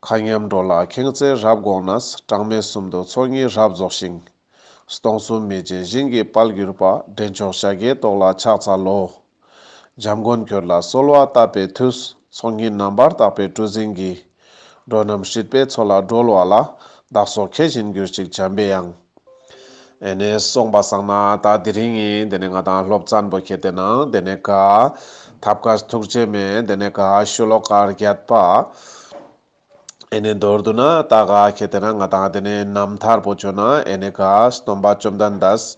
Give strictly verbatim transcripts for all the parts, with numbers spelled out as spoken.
མཁའ་མཉམ་འགྲོ་ལ་མཁྱེན་བརྩེ་རབ་དགོངས་ནས། གྲངས་མེད་གསུམ་དུ་ཚོགས་གཉིས་རབ་རྫོགས་ཤིང་། སྟོང་གསུམ་མི་མཇེད་ཞིང་གི་དཔལ་གྱུར་པ། འདྲེན་མཆོག་ཤཱཀྱའི་ཏོག་ལ་ཕྱག་འཚལ་ལོ། འཇམ་མགོན་ཁྱོད་ལ་གསོལ་བ་བཏབ་པའི་མཐུས། ཚོགས་གཉིས་རྣམ་པར་དག་པའི་གྲུ་གཟིངས་ཀྱིས། འགྲོ་རྣམས་སྲིད་པའི་མཚོ་ལས་སྒྲོལ་བ་ལ། བདག་སོགས་མཁས་བཞིན་གྱུར་ཅིག་བྱམས་པའི་དབྱངས། ཨེ་ནེ་སོང་པ་སང་ན་ད་དེ་རིང་ངི་དེ་ནེ་ང་དང་སློབ་ཚན་པོ་ཁྱེར་ཏེ་ན་དེ་ནེ་ག་ཐབས་མཁས་ཐུགས་རྗེ་མའི་དེ་ནེ་ག་ཤོ་ལོ་ཀ་བརྒྱད་པ། ཨེ་ནེ་མདོར་བསྡུ་ན་ད་ག་ཁྱེར་ཏེ་ན་ང་དང་དེ་ནེ་རྣམ་ཐར་པོ་ཆོ་ན་ཨེ་ནེ་ག་སྟོན་པ་བཅོམ་ལྡན་འདས་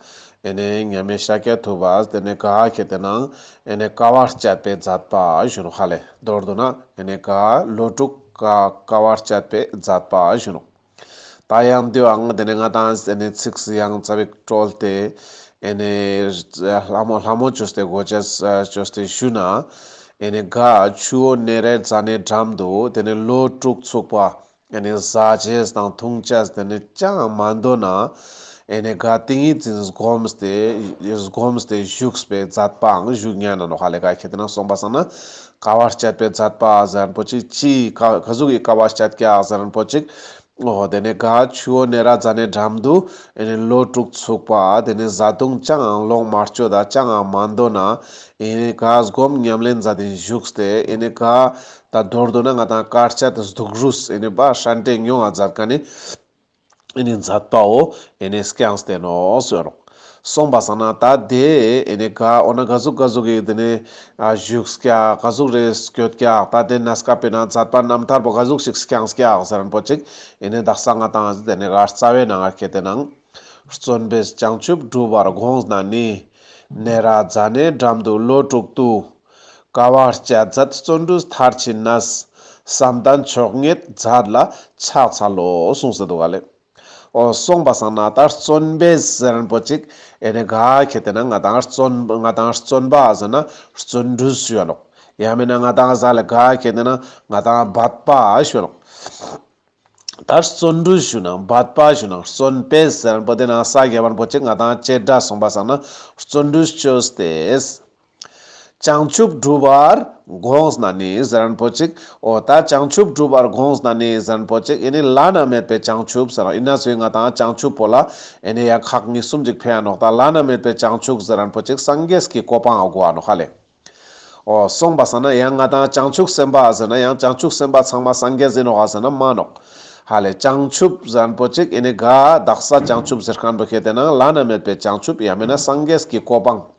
ཨེ་ནེ་མཉམ་མེད་ཤཱཀྱ་ཐུབ་པ་དེ་ནེ་ག་ཁྱེར་ཏེ་ན་ཨེ་ནེ་དཀའ་བ་སྤྱད་པའི་མཛད་པ་ཞུ་ནོག་ཧ་ལེ། མདོར་བསྡུ་ན་ཨེ་ནེ་ག་ལོ་དྲུག་ག་དཀའ་བ་སྤྱད་པའི་མཛད་པ་ཞུ་ནོག། ད་ཡང་དེའང་དེ་ནེ་ང་དང་ཨེ་ནེ་ཚིགས་སུ་ཡང་རྩ་བའི་བཀྲོལ་ཏེ་ཨེ་ནེ་ལྷ་མོ་ལྷ་མོ་བཅོས་ཏེ་གོ་ཆས་བཅོས་ཏེ་ཞུ་ན། ཨེ་ནེ་ག་ཆུ་བོ་ནེ་རའི་རྩ་ནེ་འགྲམ་དུ་དེ་ནེ་ལོ་དྲུག་ཚུགས་པ་ཨེ་ནེ་ཟ་ཅེས་དང་འཐུང་ཅེས་དེ་ནེ་ཅང་མ་འདོད་ན་ཨེ་ནེ་ག་ཏིང་ངེ་འཛིན་སྒོམས་ཏེ་སྒོམས་ཏེ་བཞུགས་པའི་མཛད་པའང་བཞུགས་ཉན་ན་ནོག་ཧ་ལེ། ག་ཁྱེར་ཏེ་ན་སོང་པ་སང་ན་དཀའ་བ་སྤྱད་པའི་མཛད་པ་ཟེར་མཁན་པོ་ཅིག་ཅི་ག་ག་ཟུག་གི་དཀའ་བ་སྤྱད་ཀྱག་ཟེར་མཁན་པོ་ཅིག། འོ་དེ་ནེ་ག་ཆུ་བོ་ནེ་ར་རྩ་ནེ་འགྲམ་དུ་ཨེ་ནེ་ལོ་དྲུག་ཚུགས་པ་དེ་ནེ་བཟའ་བཏུང་ཅང་ལོངས་མ་སྤྱོད་ད་ཅང་མ་འདོད་ན་ཨེ་ནེ་ག་སྒོམ་ཉམས་ལེན་མཛད་དེ་བཞུགས་ཏེ་ཨེ་ནེ་ག་ད་མདོར་བསྡུ་ན་ང་དང་དཀའ་སྤྱད་སྡུག་རུས་ཨེ་ནེ་བ་ཧྲན་ཏེ་མྱོང་ང་མཛད་མཁན་ནི་ཨེ་ནེ་མཛད་པའོ་ཨེ་ནེ་སྐྱངས་ཏེ་ནོག་ཟེར་རོ། སོང་པ་སང་ན་ད་དེ་ཨེ་ནེ་ག་འོ་ན་ག་ཟུག་ག་ཟུག་གི་དེ་ནེ་ཨ་བཞུགས་ཀྱག་ག་ཟུག་རེ་སྐྱོད་ཀྱག་ད་དེ་གནས་སྐབས་པའི་ནང་མཛད་པ་རྣམ་ཐར་པོ་ག་ཟུག་ཞིག་སྐྱངས་ཀྱག་ཟེར་མཁན་པོ་ཅིག་ཨེ་ནེ་དག་ས་ང་དང་དེ་ནེ་ག་རྩ་བའི་ནང་ང་ཁྱེར་ཏེ་ན་བརྩོན་པས་བྱང་ཆུབ་བསྒྲུབ་པར་དགོངས་ན་ནི། ནེ་ར་རྩ་ནེ་འགྲམ་དུ་ལོ་དྲུག་ཏུ། དཀའ་བ་སྤྱད་མཛད་བརྩོན་འགྲུས་མཐར་ཕྱིན་ནས། བསམ་གཏན་མཆོག་བརྙེས་མཛད་ལ་ཕྱག་འཚལ་ལོ་གསུངས་ཏེ་འདུག་ག་ལེ། འོ་སོང་པ་སང་ན་ད་བརྩོན་པས་ཟེར་མཁན་པོ་ཅིག་ཨེ་ནེ་ག་ཁྱེར་ཏེ་ན་ང་དང་བརྩོན་ང་དང་བརྩོན་པ་ཟེར་ན་བརྩོན་འགྲུས་ཞུ་ཡ་ནོག། ཡང་མིན་ན་ང་དང་ཟ་ལེ་ག་ཁྱེར་ཏེ་ན་ང་དང་འབད་པ་ཞུ་ནོག། ད་བརྩོན་འགྲུས་ཞུ་ན་འབད་པ་ཞུ་ན་བརྩོན་པས་ཟེར་མཁན་པོ་དེ་ན་ས་རྒྱ་བན་པོ་ཅིག་ང་དང་ཅེ་སྒྲ་སོང་པ་སང་ན་བརྩོན་འགྲུས་བཅོས་ཏེ། བྱང་ཆུབ་བསྒྲུབ་པར་དགོངས་ན་ནི་ཟེར་མཁན་པོ་ཅིག། འོ་ད་བྱང་ཆུབ་བསྒྲུབ་པར་དགོངས་ན་ནི་ཟེར་མཁན་པོ་ཅིག་ཨེ་ནེ་བླ་ན་མེད་པའི་བྱང་ཆུབ་ཟེར་ཨིན་ན་སུའི་ང་དང་བྱང་ཆུབ་པོ་ལ་ཨེ་ནེ་ཡང་ཁག་གཉིས་གསུམ་ཅིག་ཕེ་ཡ་ནོག། ད་བླ་ན་མེད་པའི་བྱང་ཆུབ་ཟེར་མཁན་པོ་ཅིག་སངས་རྒྱས་ཀྱི་གོ་འཕང་ཨ་གོ་འ་ནོག་ཧ་ལེ། འོ་སོང་པ་སང་ན་ཡང་ང་དང་བྱང་ཆུབ་སེམས་དཔའ་ཟེར་ན་ཡང་བྱང་ཆུབ་སེམས་དཔའ་ཚང་མ་སངས་རྒྱས་ཨིན་ནོག་ཟེར་ན་མན་ནོག་ཧ་ལེ། བྱང་ཆུབ་ཟེར་མཁན་པོ་ཅིག་ཨེ་ནེ་ག་དག་ས་བྱང་ཆུབ་ཟེར་མཁན་པོ་ཁྱེར་ཏེ་ན་བླ་ན་མེད་པའི་བྱང་ཆུབ་ཡང་མིན་ན་སངས་རྒྱས་ཀྱི་གོ་འཕང་།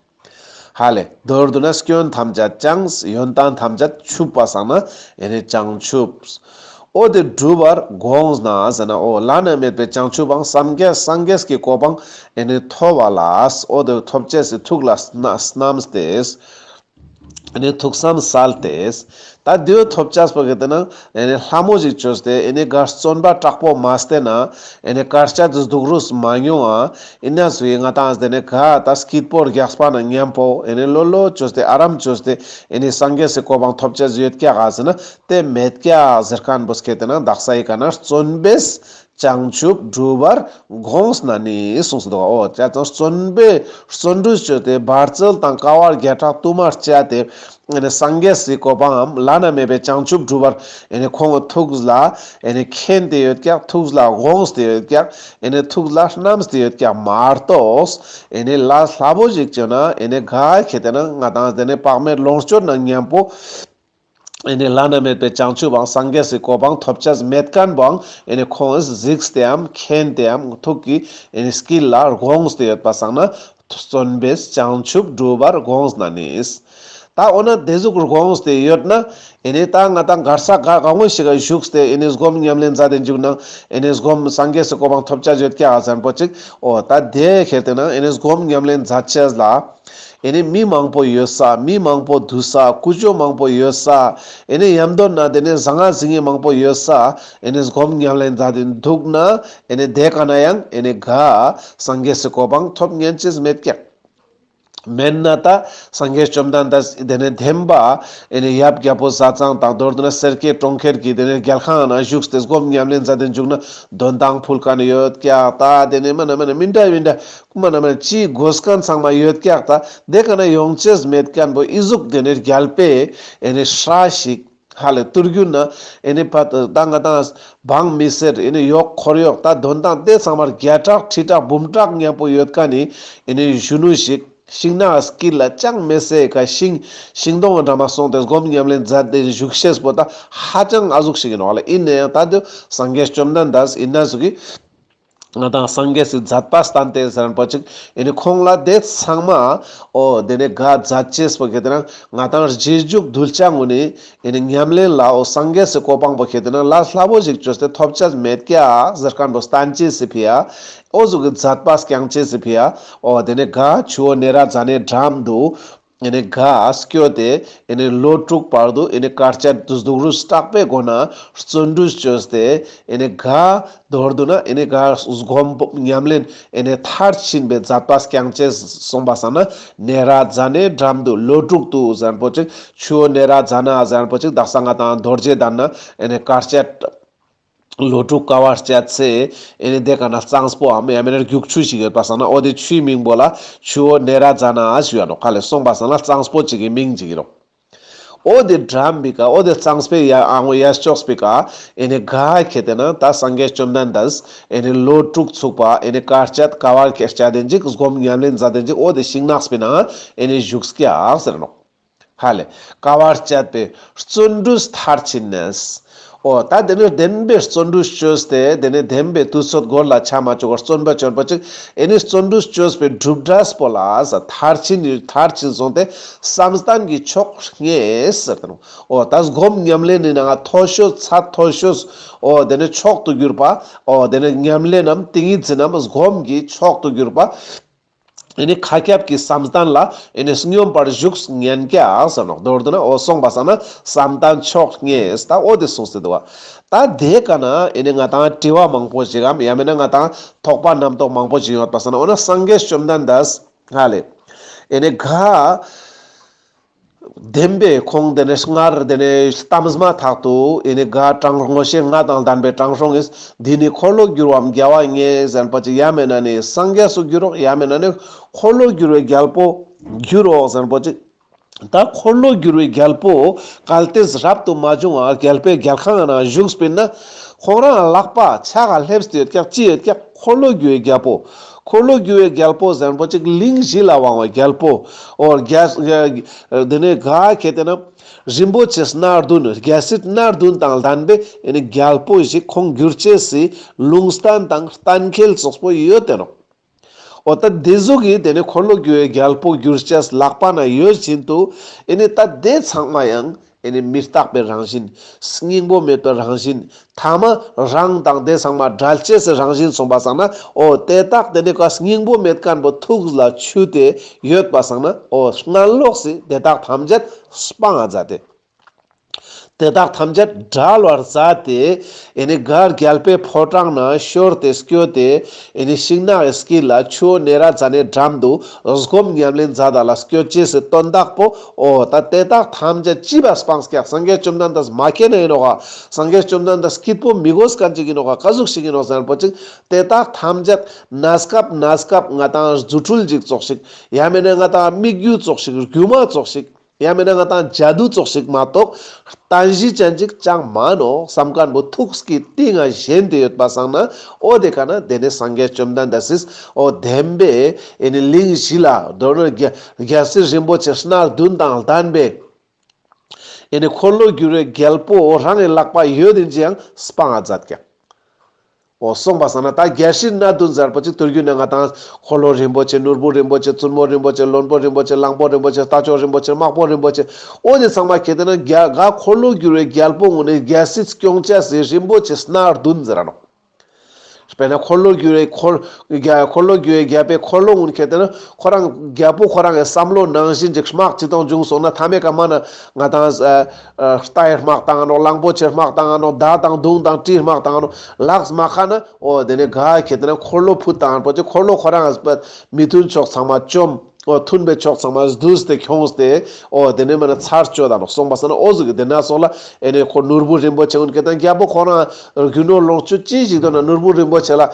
ཧ་ལེ། མདོར་བསྡུ་ན་སྐྱོན་ཐམས་ཅད་བྱང་ཡོན་ཏན་ཐམས་ཅད་ཆུབ་པ་སང་ན་ཨེ་ནེ་བྱང་ཆུབ། འོ་དེ་བསྒྲུབ་པར་དགོངས་ན་ཟེར་ན་འོ་བླ་ན་མེད་པའི་བྱང་ཆུབ་པའང་སངས་རྒྱས་སངས་རྒྱས་ཀྱི་གོ་འཕང་ཨེ་ནེ་ཐོབ་པ་ལ་འོ་དེ་ཐོབ་ཅེས་སི་ཐུགས་ལ་བསྣམས་ཏེ། ཨེ་ནེ་ཐུགས་བསམ་གསལ་ཏེ། ད་དེའོ་ཐོབ་ཅེས་པོ་གི་དེ་ན་ཨེ་ནེ་ལྷ་མོ་ཞིག་བཅོས་ཏེ་ཨེ་ནེ་ག་བརྩོན་པ་དྲག་པོ་མ་བསྟེན་ན་ཨེ་ནེ་དཀའ་སྤྱད་དེ་སྡུག་རུས་མ་མྱོང་ང་ཨིན་ན་སུའི་ང་དང་དེ་ནེ་ག་ད་སྐྱིད་པོ་རྒྱགས་པ་ན་མཉམ་པོ་ཨེ་ནེ་ལོ་ལོ་བཅོས་ཏེ་ཨ་རམ་བཅོས་ཏེ་ཨེ་ནེ་སངས་རྒྱས་སི་གོ་འཕང་ཐོབ་ཅེས་ཡོད་ཀྱག་ག་ཟེར་ན་དེ་མེད་ཀྱག་ཟེར་མཁན་པོ་ཁྱེར་ཏེ་ན་དག་ས་ཡི་ག་ན་བརྩོན་པས། བྱང་ཆུབ་བསྒྲུབ་པར་དགོངས་ན་ནི་གསུངས་སུ་འདུག། འོ་ཅག་ཙང་བརྩོན་པས་བརྩོན་འགྲུས་བཅོས་ཏེ་འབད་རྩོལ་དང་དཀའ་བ་བརྒྱ་ཕྲག་དུ་མ་སྤྱད་དེ་ཨེ་ནེ་སངས་རྒྱས་སི་གོ་འཕང་ངམ་བླ་ན་མེད་པའི་བྱང་ཆུབ་བསྒྲུབ་པར་ཨེ་ནེ་ཁོང་ཐུགས་ལ་ཨེ་ནེ་མཁྱེན་ཏེ་ཡོད་ཀྱག། ཐུགས་ལ་དགོངས་ཏེ་ཡོད་ཀྱག། ཨེ་ནེ་ཐུགས་ལ་བསྣམས་ཏེ་ཡོད་ཀྱག་མ་གཏོགས་ཨེ་ནེ་ལས་སླ་པོ་ཞིག་བཅོས་ན་ཨེ་ནེ་ག་ཁྱེར་ཏེ་ན་ང་དང་དེ་ནེ་དཔག་མེད་ལོངས་སྤྱོད་ན་མཉམ་པོ། ཨེ་ནེ་བླ་ན་མེད་པའི་བྱང་ཆུབ་པའང་སངས་རྒྱས་སི་གོ་འཕང་ཐོབ་ཅེས་མེད་མཁན་པོའང་ཨེ་ནེ་ཁོང་གཟིགས་ཏེའམ་མཁྱེན་ཏེའམ་ཐུགས་ཀྱི་ཨེ་ནེ་དཀྱིལ་ལ་དགོངས་ཏེ་ཡོད་པ་སང་ན་བརྩོན་པས་བྱང་ཆུབ་བསྒྲུབ་པར་དགོངས་ན་ནི། ད་འོ་ན་དེ་ཟུག་དགོངས་ཏེ་ཡོད་ན་ཨེ་ནེ་ད་ང་དང་གར་ས་ག་ག་ངོ་ཞིག་ག་བཞུགས་ཏེ་ཨེ་ནེ་སྒོམ་ཉམས་ལེན་མཛད་དེ་འཇུག་ན་ཨེ་ནེ་སྒོམ་སངས་རྒྱས་སི་གོ་འཕང་ཐོབ་ཅེས་ཡོད་ཀྱག་ཟེར་མཁན་པོ་ཅིག། འོ་ད་དེ་ཁྱེར་ཏེ་ན་ཨེ་ནེ་སྒོམ་ཉམས་ལེན་མཛད་ཅེས་ལ། ཨེ་ནེ་མི་མང་པོ་ཡོད་ས། མི་མང་པོ་འདུ་ས། ཀུ་ཅོ་མང་པོ་ཡོད་ས། ཨེ་ནེ་ཡམ་དོན་ན་དེ་ནེ་ཟང་ངེ་ཟིང་ངེ་མང་པོ་ཡོད་ས། ཨེ་ནེ་སྒོམ་ཉམས་ལེན་མཛད་དེ་འདུག་ན་ཨེ་ནེ་དེ་ཀ་ན་ཡང་ཨེ་ནེ་ག་སངས་རྒྱས་སི་གོ་འཕང་ཐོབ་ཉན་ཅེས་མེད་ཀྱག། མེད་ན་ད་སངས་རྒྱས་བཅོམ་ལྡན་འདས་དེ་ནེ་དེན་བ་ཨེ་ནེ་ཡབ་རྒྱལ་པོ་ཟས་གཙང་དང་མདོར་བསྡུ་ན་སེར་སྐྱའི་གྲོང་ཁྱེར་གྱི་དེ་ནེ་རྒྱལ་ཁང་ན་བཞུགས་ཏེ་སྒོམ་ཉམས་ལེན་མཛད་དེ་འཇུག་ན་དོན་དང་ཕུལ་མཁན་ཡོད་ཀྱག། ད་དེ་ནེ་མ་ན་མ་ན་མི་འདྲ་མི་འདྲ། མ་ན་མ་ན་ཅི་དགོས་མཁན་ཚང་མ་ཡོད་ཀྱག། ད་དེ་ཀ་ན་ཡོང་ཅེས་མེད་མཁན་པོ་ཨི་ཟུག་དེ་ནེ་རྒྱལ་པོའི་ཨེ་ནེ་སྲས་ཤིག། ཧ་ལེ་ཏུར་གུ་ན་ཨེ་ནི་ཕ་ད་ང་ཏང་འབངས་མི་སེར་ཨེ་ནི་ཡོག་འཁོར་ཡོག་ད་དོན་དང་དེ་ཚང་མར་བརྒྱ་ཕྲག་ཁྲི་ཕྲག་འབུམ་ཕྲག་མཉམ་པོ་ཡོད་ཁན་ནི་ཨེ་ནི་གཞོན་ནུ་ཞིག་ཤིང་ནགས་དཀྱིལ་ལ་ཅང་མེད་སའི་ཀ་ཤིང་ཤིང་སྡོང་འདྲ་མ་སོང་སྟེ་སྒོམ་ཉམས་ལེན་མཛད་དེ་བཞུགས་ཤེས་པོ་ད་ཧ་ཅང་ཨ་ཟུག་ཞིག་ཡིན་ནོག་ལེ། ཡིན་ནའང་ད་དུ་སངས་རྒྱས་བཅོམ་ལྡན་འདས་ཡིན་ན་ཟུག་གི་ང་ཏང་སངས་རྒྱས་སི་མཛད་པ་བསྟན་ཏེ་ཟེར་ཁན་པོ་ཅིག་ཨེ་ནི་ཁོང་ལ་དེ་ཚང་མ་འོ་དེ་ནི་ག་མཛད་ཅེས་པོ་ཁེ་ཏེ་ན་ང་ཏང་རྗེས་འཇུག་གདུལ་བྱ་ངོ་ནི་ཨེ་ནི་ཉམས་ལེན་ལ་འོ་སངས་རྒྱས་སི་གོ་འཕང་པོ་ཁེ་ཏེ་ན་ལ་སླ་པོ་ཞིག་བཅོས་ཏེ་ཐོབ་ཅེས་མེད་ཀྱག་ཟེར་ཁན་པོ་བསྟན་ཅེས་སི་ཕི་ཡ། འོ་ཟུག་གི་མཛད་པ་བསྐྱང་ཅེས་སི་ཕི་ཡ། འོ་དེ་ནི་ག་ཆུ་བོ་ནེ་ར་ཛ་ནའི་འགྲམ་དུ་ཨེ་ནི་ག་སྐྱོད་དེ་ཨེ་ནི་ལོ་དྲུག་བར་དུ་ཨེ་ནི་དཀའ་སྤྱད་དུ་སྡུག་རུས་དྲག་པོའི་སྒོ་ནས་བརྩོན་འགྲུས་བཅོས་ཏེ་ཨེ་ནི་ག་མདོར་བསྡུ་ན་ཨེ་ནི་ག་སྒོམ་ཉམས་ལེན་ཨེ་ནི་མཐར་ཕྱིན་པའི་མཛད་པ་བསྐྱང་ཅེས་གསུངས་པ་སང་ན་ནེ་ར་ཛ་ནའི་འགྲམ་དུ་ལོ་དྲུག་ཏུ་ཟེར་ཁན་པོ་ཅིག་ཆུ་བོ་ནེ་ར་ཛ་ན་ཟེར་ཁན་པོ་ཅིག་དག་ས་ང་ཏང་རྡོ་རྗེ་གདན་ན་ཨེ་ནི་དཀའ་སྤྱད་ལོ་དྲུག་དཀའ་བ་སྤྱད་ཚེ་ཨེ་ནི་དེ་ཀ་ན་གཙང་པོའམ་ཡང་མིན་ན་རྒྱུག་ཆུ་ཞིག་ཡོད་པ་སང་ན་འོ་དེ་ཆུའི་མིང་པོ་ལ་ཆུ་བོ་ནེ་ར་ཛ་ན་ཞུ་ཡ་ནོག་ཁ་ལེ། སོང་པ་སང་ན་གཙང་པོ་ཅིག་གི་མིང་ཅིག་ཡིན་ནོག། འོ་དེ་འགྲམ་པའི་ཀ་འོ་དེ་གཙང་པོའི་ཡ་ཨ་ངོ་ཡ་ཕྱོགས་པའི་ཀ་ཨེ་ནི་ག་ཁེ་ཏེ་ན་ད་སངས་རྒྱས་བཅོམ་ལྡན་འདས་ཨེ་ནི་ལོ་དྲུག་ཚུགས་པ་ཨེ་ནི་དཀའ་སྤྱད་དཀའ་བ་སྤྱད་དེ་ཅིག་སྒོམ་ཉམས་ལེན་མཛད་དེ་ཅིག་འོ་དེ་ཤིང་ནགས་པའི་ནང་ཨེ་ནི་བཞུགས་ཀྱག་ཟེར་ནོག། ཧ་ལེ། དཀའ་བ་སྤྱད་པའི་བརྩོན་འགྲུས་མཐར་ཕྱིན་ནས། འོ་ད་དེ་ནི་བདེན་པའི་བརྩོན་འགྲུས་བཅོས་ཏེ་དེ་ནི་བདེན་པའི་དུས་ཚོད་འགོར་ལ་ཆ་མ་བཅུག་པར་བརྩོན་པ་བཅོན་པ་ཅིག་ཨེ་ནི་བརྩོན་འགྲུས་བཅོས་པའི་གྲུབ་འབྲས་པོ་ལ་ཟ་མཐར་ཕྱིན་ཡོད་མཐར་ཕྱིན་སོང་སྟེ་བསམ་གཏན་གྱི་མཆོག་བརྙེས་ཟེར་ཏེ་ནོག། འོ་ད་སྒོམ་ཉམས་ལེན་ནི་ནང་མཐོ་ཤོས་ཚད་མཐོ་ཤོས་འོ་དེ་ནི་མཆོག་ཏུ་གྱུར་པ་འོ་དེ་ནི་ཉམས་ལེན་ནམ་ཏིང་ངེ་འཛིན་ནམ་སྒོམ་གྱི་མཆོག་ཏུ་གྱུར་པ། ཨེ་ནི་མཁའ་ཁྱབ་ཀྱི་བསམ་གཏན་ལ་ཨེ་ནི་སྙོམས་པར་ཞུགས་ཉན་ཀྱག་ཟེར་ནོག། མདོར་བསྡུ་ན་འོ་སོང་པ་སང་ན་བསམ་གཏན་མཆོག་བརྙེས་ད་འོ་དེ་གསུངས་ཏེ་འདུག་པ། ད་དེ་ཀ་ན་ཨེ་ནི་ང་ཏང་དྲི་བ་མང་པོ་ཞིག་གམ་ཡང་མིན་ན་ང་ཏང་དོགས་པ་རྣམ་རྟོག་མང་པོ་ཞིག་ཡོད་པ་སང་ན་འོ་ན་སངས་རྒྱས་བཅོམ་ལྡན་འདས་ཧ་ལེ་ཨེ་ནི་ག་བདེན་པའི་ཁོང་དེ་ནས་སྔར་དེ་ནས་གཏམ་མ་ཐག་ཏུ་ཨེ་ནི་ག་དྲང་ངོ་ཤེས་ལྔ་དང་ལྡན་པའི་དྲང་སྲོང་ངིས་འདི་ནི་འཁོར་ལོ་བསྒྱུར་བའམ་རྒྱལ་བ་ངེས་ཟེར་པ་ཅིག་ཡང་མེད་ན་ནི་སངས་རྒྱས་སུ་འགྱུར་རོགས་ཡང་མེད་ན་ནི་འཁོར་ལོ་བསྒྱུར་བའི་རྒྱལ་པོ་འགྱུར་རོགས་ཟེར་པ་ཅིག། ད་འཁོར་ལོ་བསྒྱུར་བའི་རྒྱལ་པོ་གལ་ཏེ་རབ་ཏུ་མ་བྱུང་བ་རྒྱལ་པོའི་རྒྱལ་ཁང་ནང་བཞུགས་པས་ན་ཁོང་རང་ལག་པ་ཕྱག་ག་སླེབས་ཏེ་ཡོད་ཀྱག་ཅི་ཡོད་ཀྱག། འཁོར་ལོ་བསྒྱུར་བའི་རྒྱལ་པོ། འཁོར་ལོ་བསྒྱུར་བའི་རྒྱལ་པོ་ཟེར་པོ་ཅིག་གླིང་བཞི་ལ་དབང་བའི་རྒྱལ་པོ། འོ་རྒྱལ་དེ་ནས་ག་ཁེ་ཏེ་ན་རིན་པོ་ཆེ་སྣ་བདུན་རྒྱལ་སྲིད་སྣ་བདུན་དང་ལྡན་པའི་ཨེ་ནི་རྒྱལ་པོ་ཞིག་ཁོང་གྱུར་ཅེས་སི་ལུང་བསྟན་དང་གཏན་འཁེལ་ཙོགས་པོ་ཡོད་དེ་ནོག། འོ་ད་དེ་ཟུག་གི་དེ་ནི་འཁོར་ལོ་བསྒྱུར་བའི་རྒྱལ་པོ་གྱུར་ཅེས་ལག་པ་ན་ཡོད་བཞིན་དུ་ཨེ་ནི་ད་དེ་ཚང་མ་ཡང་ཨེ་ནི་མི་རྟག་པའི་རང་བཞིན། སྙིང་པོ་མེད་པའི་རང་བཞིན། ཐ་མ་རང་དང་དེ་ཚང་མ་བྲལ་ཅེས་སི་རང་བཞིན་སོང་པ་སང་ན་འོ་དེ་དག་དེ་ནི་ཀ་སྙིང་པོ་མེད་མཁན་པོ་ཐུགས་ལ་ཆུད་དེ་ཡོད་པ་སང་ན་འོ་སྔན་ལོགས་སི་དེ་དག་ཐམས་ཅད་སྤང་ང་མཛད་དེ། དེ་དག་ཐམས་ཅད་བྲལ་བར་མཛད་དེ་ཨེ་ནི་ག་རྒྱལ་པོའི་ཕོ་བྲང་ན་ཤོར་ཏེ་སྐྱོད་དེ། ཨེ་ནི་ཤིང་ནགས་སི་དཀྱིལ་ལ་ཆུ་བོ་ནེ་ར་ཛ་ནའི་འགྲམ་དུ་སྒོམ་ཉམས་ལེན་མཛད་ད་ལ་སྐྱོད་ཅེས་སི་དོན་དག་པོ། འོ་ད་དེ་དག་ཐམས་ཅད་ཅི་བ་སྤངས་ཀྱག། སངས་རྒྱས་བཅོམ་ལྡན་འདས་མ་མཁྱེན་ན་ཡིན་ནོག་ག། སངས་རྒྱས་བཅོམ་ལྡན་འདས་སྐྱིད་པོ་མི་དགོས་མཁན་ཅིག་ཡིན་ནོག་ག། ག་ཟུག་ཞིག་ཡིན་ནོག་ཟེར་པོ་ཅིག། དེ་དག་ཐམས་ཅད་གནས་སྐབས་གནས་སྐབས་ང་ཏང་རྫུ་འཕྲུལ་ཅིག་ཙོགས་ཤིག། ཡང་མིན་ན་ང་ཏང་སྨིག་རྒྱུ་ཙོགས་ཤིག། སྒྱུ་མ་ཙོགས་ཤིག། ཡང་མིན་ན་ང་ཏང་ཇ་དུ་ཙོགས་ཤིག་མ་གཏོགས་བརྟན་གཞི་ཅན་ཅིག་ཅང་མ་ནོག་བསམ་མཁན་པོ་ཐུགས་ཀྱི་གཏིང་ང་ཞེན་ཏེ་ཡོད་པ་སང་ན། འོ་དེ་ཀ་ན་དེ་ནི་སངས་རྒྱས་བཅོམ་ལྡན་འདས་སིས་འོ་བདེན་པའི་ཨེ་ནི་གླིང་བཞི་ལ་མདོར་ན་རྒྱལ་རྒྱལ་སྲིད་རིན་པོ་ཆེ་སྣ་བདུན་དང་ལྡན་པའི་ཨེ་ནི་འཁོར་ལོ་བསྒྱུར་བའི་རྒྱལ་པོ་རང་གི་ལག་པ་ཡོད་དེ་ཅི་ཡང་སྤང་ང་མཛད་ཀྱག། འོ་སོང་པ་སང་ན་ད་རྒྱལ་སྲིད་སྣ་བདུན་ཟེར་པོ་ཅིག་ཐུར་རྒྱུད་ནས་ང་ཏང་འཁོར་ལོ་རིན་པོ་ཆེ། ནོར་བུ་རིན་པོ་ཆེ། བཙུན་མོ་རིན་པོ་ཆེ། བློན་པོ་རིན་པོ་ཆེ། གླང་པོ་རིན་པོ་ཆེ། རྟ་མཆོག་རིན་པོ་ཆེ། དམག་དཔོན་རིན་པོ་ཆེ། འོ་དེ་ཚང་མ་ཁྱེར་ཏེ་ན་རྒྱ་ག་འཁོར་ལོ་བསྒྱུར་བའི་རྒྱལ་པོ་ངོ་ནས་རྒྱལ་སྲིད་སྐྱོང་ཅེས་སི་རིན་པོ་ཆེ་སྣ་བདུན་ཟེར་ར་ནོག། དཔེར་ན་འཁོར་ལོ་བསྒྱུར་བའི་འཁོར་རྒྱ་འཁོར་ལོ་བསྒྱུར་བའི་རྒྱལ་པོའི་འཁོར་ལོ་ངོ་ཁྱེར་ཏེ་ན་ཁོ་རང་རྒྱལ་པོ་ཁོ་རང་གི་བསམ་བློ་ནང་བཞིན་ཅིག་དམག་ཅི་ཏོང་བྱུང་སོང་ན་མཐའ་མའི་ཀ་མ་ན་ང་ཏང་ཨ་ཨ་རྟའི་དམག་བཏང་ང་ནོག། གླང་པོ་ཆེའི་དམག་བཏང་ང་ནོག། མདའ་དང་མདུང་དང་གྲིའི་དམག་བཏང་ང་ནོག། ལགས་མ་ཁ་ན་འོ་དེ་ནས་ག་ཁྱེར་ཏེ་ན་འཁོར་ལོ་ཕུད་བཏང་ང་པོ་ཅིག། འཁོར་ལོ་ཁོ་རང་མི་མཐུན་ཕྱོགས་ཚང་མ་བཅོམ། འོ་མཐུན་པའི་ཕྱོགས་ཚང་མ་བསྡུས་ཏེ་ཁྱོངས་ཏེ་འོ་དེ་ནས་མ་ན་ཚར་གཅོད་ད་ནོག། སོང་པ་སང་ན་འོ་ཟུག་གི་དེ་ན་སོགས་ལ་ཨེ་ནས་ཁོ་ནོར་བུ་རིན་པོ་ཆེ་ཀུན་ཁྱེར་ཏེ་ན་རྒྱལ་པོ་ཁོ་རང་རྒྱུ་ནོར་ལོངས་སྤྱོད་ཅི་ཞིག་འདུག་ན་ནོར་བུ་རིན་པོ་ཆེ་ལ།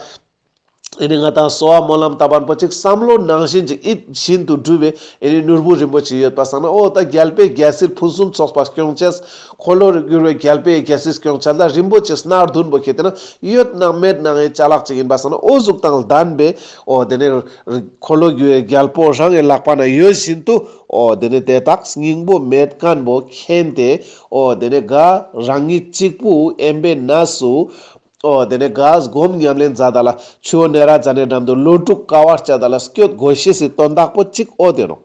ཨེ་ནི་ང་ཏང་གསོལ་བ་སྨོན་ལམ་བཏབ་པ་པོ་ཅིག་བསམ་བློ་ནང་བཞིན་ཅིག་ཡིད་བཞིན་དུ་འགྲུབ་པའི་ཨེ་ནི་ནོར་བུ་རིན་པོ་ཆེ་ཡོད་པ་སང་ན། འོ་ད་རྒྱལ་པོའི་རྒྱལ་སྲིད་ཕུན་སུམ་ཚོགས་པ་སྐྱོང་ཅེས། འཁོར་ལོར་གྱུར་པའི་རྒྱལ་པོའི་རྒྱལ་སྲིད་སྐྱོང་ཅེས་ལ་རིན་པོ་ཆེ་སྣ་བདུན་པོ་ཁེ་ཏེ་ན་ཡོད་ནང་མེད་ནང་ངི་ཅ་ལག་ཅིག་ཡིན་པ་སང་ན། འོ་ཟུག་དང་ལྡན་པའི་འོ་དེ་ནི་འཁོར་ལོས་སྒྱུར་བའི་རྒྱལ་པོ་རང་གི་ལག་པ་ན་ཡོད་བཞིན་དུ། འོ་དེ་ནི་དེ་དག་སྙིང་པོ་མེད་མཁན་པོ་མཁྱེན་ཏེ། འོ་དེ་ནི་ག་རང་ཉིད་གཅིག་པུ་དབེན་པའི་གནས་སུ། འོ་དེ་ནི་ག་སྒོམ་ཉམས་ལེན་མཛད་ད་ལ་ཆུ་བོ་ནེ་ར་ཛ་ནའི་འགྲམ་དུ་བློ་དཀྲུགས་དཀའ་བ་སྤྱད་ད་ལ་སྐྱོད་དགོས་ཤེས་སི་དོན་དག་པོ་གཅིག་འོ་དེ་ནོག།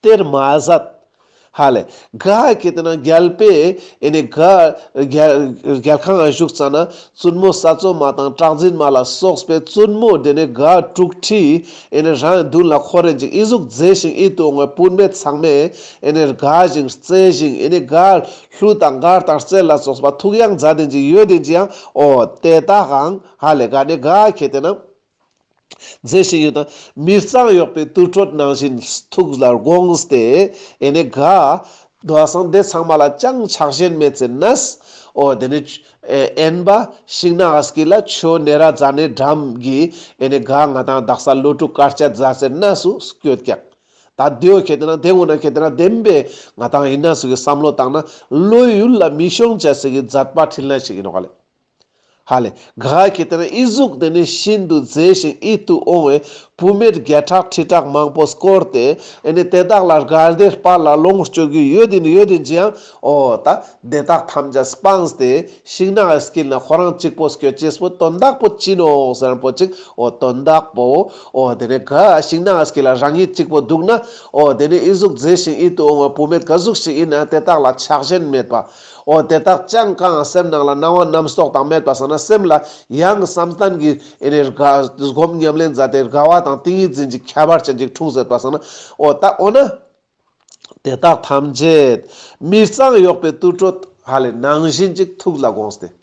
དེར་མ་ཟད། ཧ་ལེ། ག་ཁེ་ཏེ་ན་རྒྱལ་པོས་ཨེ་ནི་ག་རྒྱལ་རྒྱལ་ཁང་ང་བཞུགས་ཙ་ན་བཙུན་མོ་ས་འཚོ་མ་དང་གྲགས་འཛིན་མ་ལ་སོགས་པའི་བཙུན་མོ་དེ་ནི་ག་དྲུག་ཁྲི་ཨེ་ནི་རང་མདུན་ལ་འཁོར་རེ་ཅིག་ཨི་ཟུག་མཛེས་ཤིང་ཡིད་དུ་འོང་བའི་བུད་མེད་ཚང་མས་ཨེ་ནི་དགའ་ཞིང་རྩེ་ཞིང་ཨེ་ནི་ག་གླུ་དང་གར་དང་རྩེད་ལ་སོགས་པ་ཐུགས་ཡང་མཛད་དེ་ཅིག་ཡོད་དེ་ཅིག་ཡང་། འོ་དེ་དག་གང་ཧ་ལེ་ག་ནི་ག་ཁེ་ཏེ་ན། མཛེས་ཤིང་ཡོད་དང་མི་གཙང་གཡོགས་པའི་དུར་ཁྲོད་ནང་བཞིན་ཐུགས་ལ་དགོངས་ཏེ། ཨེ་ནི་ག་དོ་སང་དེ་ཚང་མ་ལ་ཅང་ཆགས་ཞེན་མེད་ཟེར་ནས། འོ་དེ་ནི་ཨེ་དབེན་པ་ཤིང་ནགས་དཀྱིལ་ལ་ཆུ་བོ་ནེ་ར་ཛ་ནའི་འགྲམ་གྱི་ཨེ་ནི་ག་ང་ཏང་དག་ས་བློ་དཀྲུགས་དཀའ་སྤྱད་མཛད་ཟེར་ནས་སུ་སྐྱོད་ཀྱག། ད་དེའོ་ཁེ་ཏེ་ན་དེ་འོ་ན་ཁེ་ཏེ་ན་བདེན་པའི་ང་ཏང་ཡིན་ན་སུ་གི་བསམ་བློ་བཏང་ན་བློ་ཡུལ་ལ་མི་ཤོང་ཅེས་སི་གི་མཛད་པ་འཕྲིན་ལས་ཤིག་ཡིན་ནོག་ལེ། ཧ་ལེ། ག་ཁེ་ཏེ་ན་ཨི་ཟུག་དེ་ནི་ཤིན་ཏུ་མཛེས་ཤིང་ཡིད་དུ་འོང་བའི་བུད་མེད་བརྒྱ་ཕྲག་ཁྲི་ཕྲག་མང་པོ་བསྐོར་ཏེ། ཨེ་ནི་དེ་དག་ལ་དགའ་བདེ་དཔལ་ལ་ལོངས་སྤྱོད་རྒྱུ་ཡོད་དེ་ནི་ཡོད་དེ་ཅི་ཡང་། འོ་ད་དེ་དག་ཐམས་ཅད་སྤངས་ཏེ་ཤིང་ནགས་དཀྱིལ་ན་ཁོ་རང་གཅིག་པོ་སྐྱོད་ཅེས་པོ་དོན་དག་པོ་ཅི་ནོག་ཟེར་ན་པོ་ཅིག། འོ་དོན་དག་པོ་འོ་དེ་ནི་ག་ཤིང་ནགས་དཀྱིལ་ལ་རང་ཉིད་གཅིག་པོ་འདུག་ན། འོ་དེ་ནི་ཨི་ཟུག་མཛེས་ཤིང་ཡིད་དུ་འོང་བའི་བུད་མེད་ག་ཟུག་ཞིག་ཡིན་ན་དེ་དག་ལ་ཆགས་ཞེན་མེད་པ། འོ་དེ་དག་ཅང་གང་སེམས་ནང་ལ་སྣང་བ་རྣམ་རྟོག་དང་མེད་པ་སང་ན་སེམས་ལ་ཡང་བསམ་གཏན་གྱི་ཨེ་ནི་དགའ་སྒོམ་ཉམས་ལེན་མཛད་དེ་དགའ་བ་དང་ཏིང་ངེ་འཛིན་གྱི་ཁྱད་པར་ཅན་ཅིག་འཁྲུངས་ཟེར་པ་སང་ན། འོ་ད་འོ་ན་དེ་དག་ཐམས་ཅད་མི་གཙང་གཡོགས་པའི་དུར་ཁྲོད་ཧ་ལེ་ནང་བཞིན་ཅིག་ཐུགས་ལ་དགོངས་ཏེ།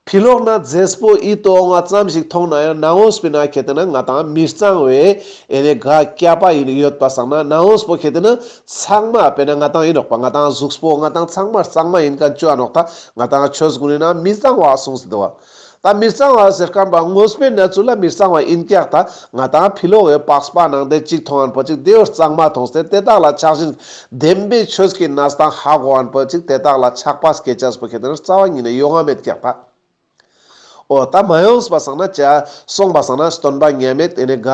ཕི་ལོགས་ན་མཛེས་པོ་ཡིད་དུ་འོང་བ་ཙམ་ཞིག་མཐོང་ན་ཡང་ནང་ངོས་པའི་ན་ཁེ་ཏེ་ན་ང་ཏང་མི་གཙང་བའི་ཨེ་ནི་ག་སྐྱ་པ་ཡིན་ཡོད་པ་སང་ན་ནང་ངོས་པོ་ཁེ་ཏེ་ན་ཚང་མ་དཔེར་ན་ང་ཏང་ཡིན་ནོག་པ། ང་ཏང་གཟུགས་པོ་ང་ཏང་ཚང་མ་གཙང་མ་ཡིན་མཁན་ཅོ་འ་ནོག། ད་ང་ཏང་ཆོས་གུན་ནི་ན་མི་གཙང་བ་གསུངས་སེ་འདུག་པ། ད་མི་གཙང་བ་ཟེར་མཁན་པ་ངོས་པོའི་གནས་ཚུལ་ལ་མི་གཙང་བ་ཡིན་ཀྱག། ད་ང་ཏང་ཕི་ལོགས་ཡོད་པགས་པ་ནང་དེ་གཅིག་མཐོང་ཨན་པོ་ཅིག་དེ་ཡོད་གཙང་མ་མཐོང་སྟེ་དེ་དག་ལ་ཆགས་ཞེན་བདེན་པའི་ཆོས་ཀྱི་གནས་སྟངས་ཧ་གོ་ཨན་པོ་ཅིག་དེ་དག་ལ་ཆགས་པ་སྐྱེ་ཅེས་པོ་ཁེ་ཏེ་ན་རྩ་བ་ཉིད་ནས་ཡོང་ང་མེད་ཀྱག་པ། འོ་ད་མ་ཡོངས་པ་སང་ན་ཅི་སོང་པ་སང་ན་སྟོན་པ་མཉམ་མེད་དེ་ནས་ག་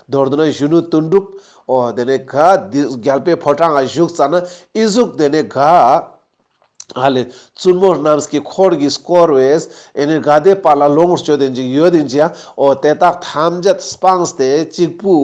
མདོར་བསྡུ་ན་གཞོན་ནུ་དོན་གྲུབ། འོ་དེ་ནས་ག་འདི་རྒྱལ་པོའི་ཕོ་བྲང་ང་བཞུགས་ཙ་ན་ཨི་ཟུག་དེ་ནས་ག་ཧ་ལེ་བཙུན་མོ་རྣམས་ཀྱི་འཁོར་གྱིས་བསྐོར་བས་ཨེ་ནི་དགའ་བདེ་དཔལ་ལ་ལོངས་སྤྱོད་དེ་ཅིག་ཡོད་དེ་ཅི་ཡང་། འོ་དེ་དག་ཐམས་ཅད་སྤངས་ཏེ་གཅིག་པུ་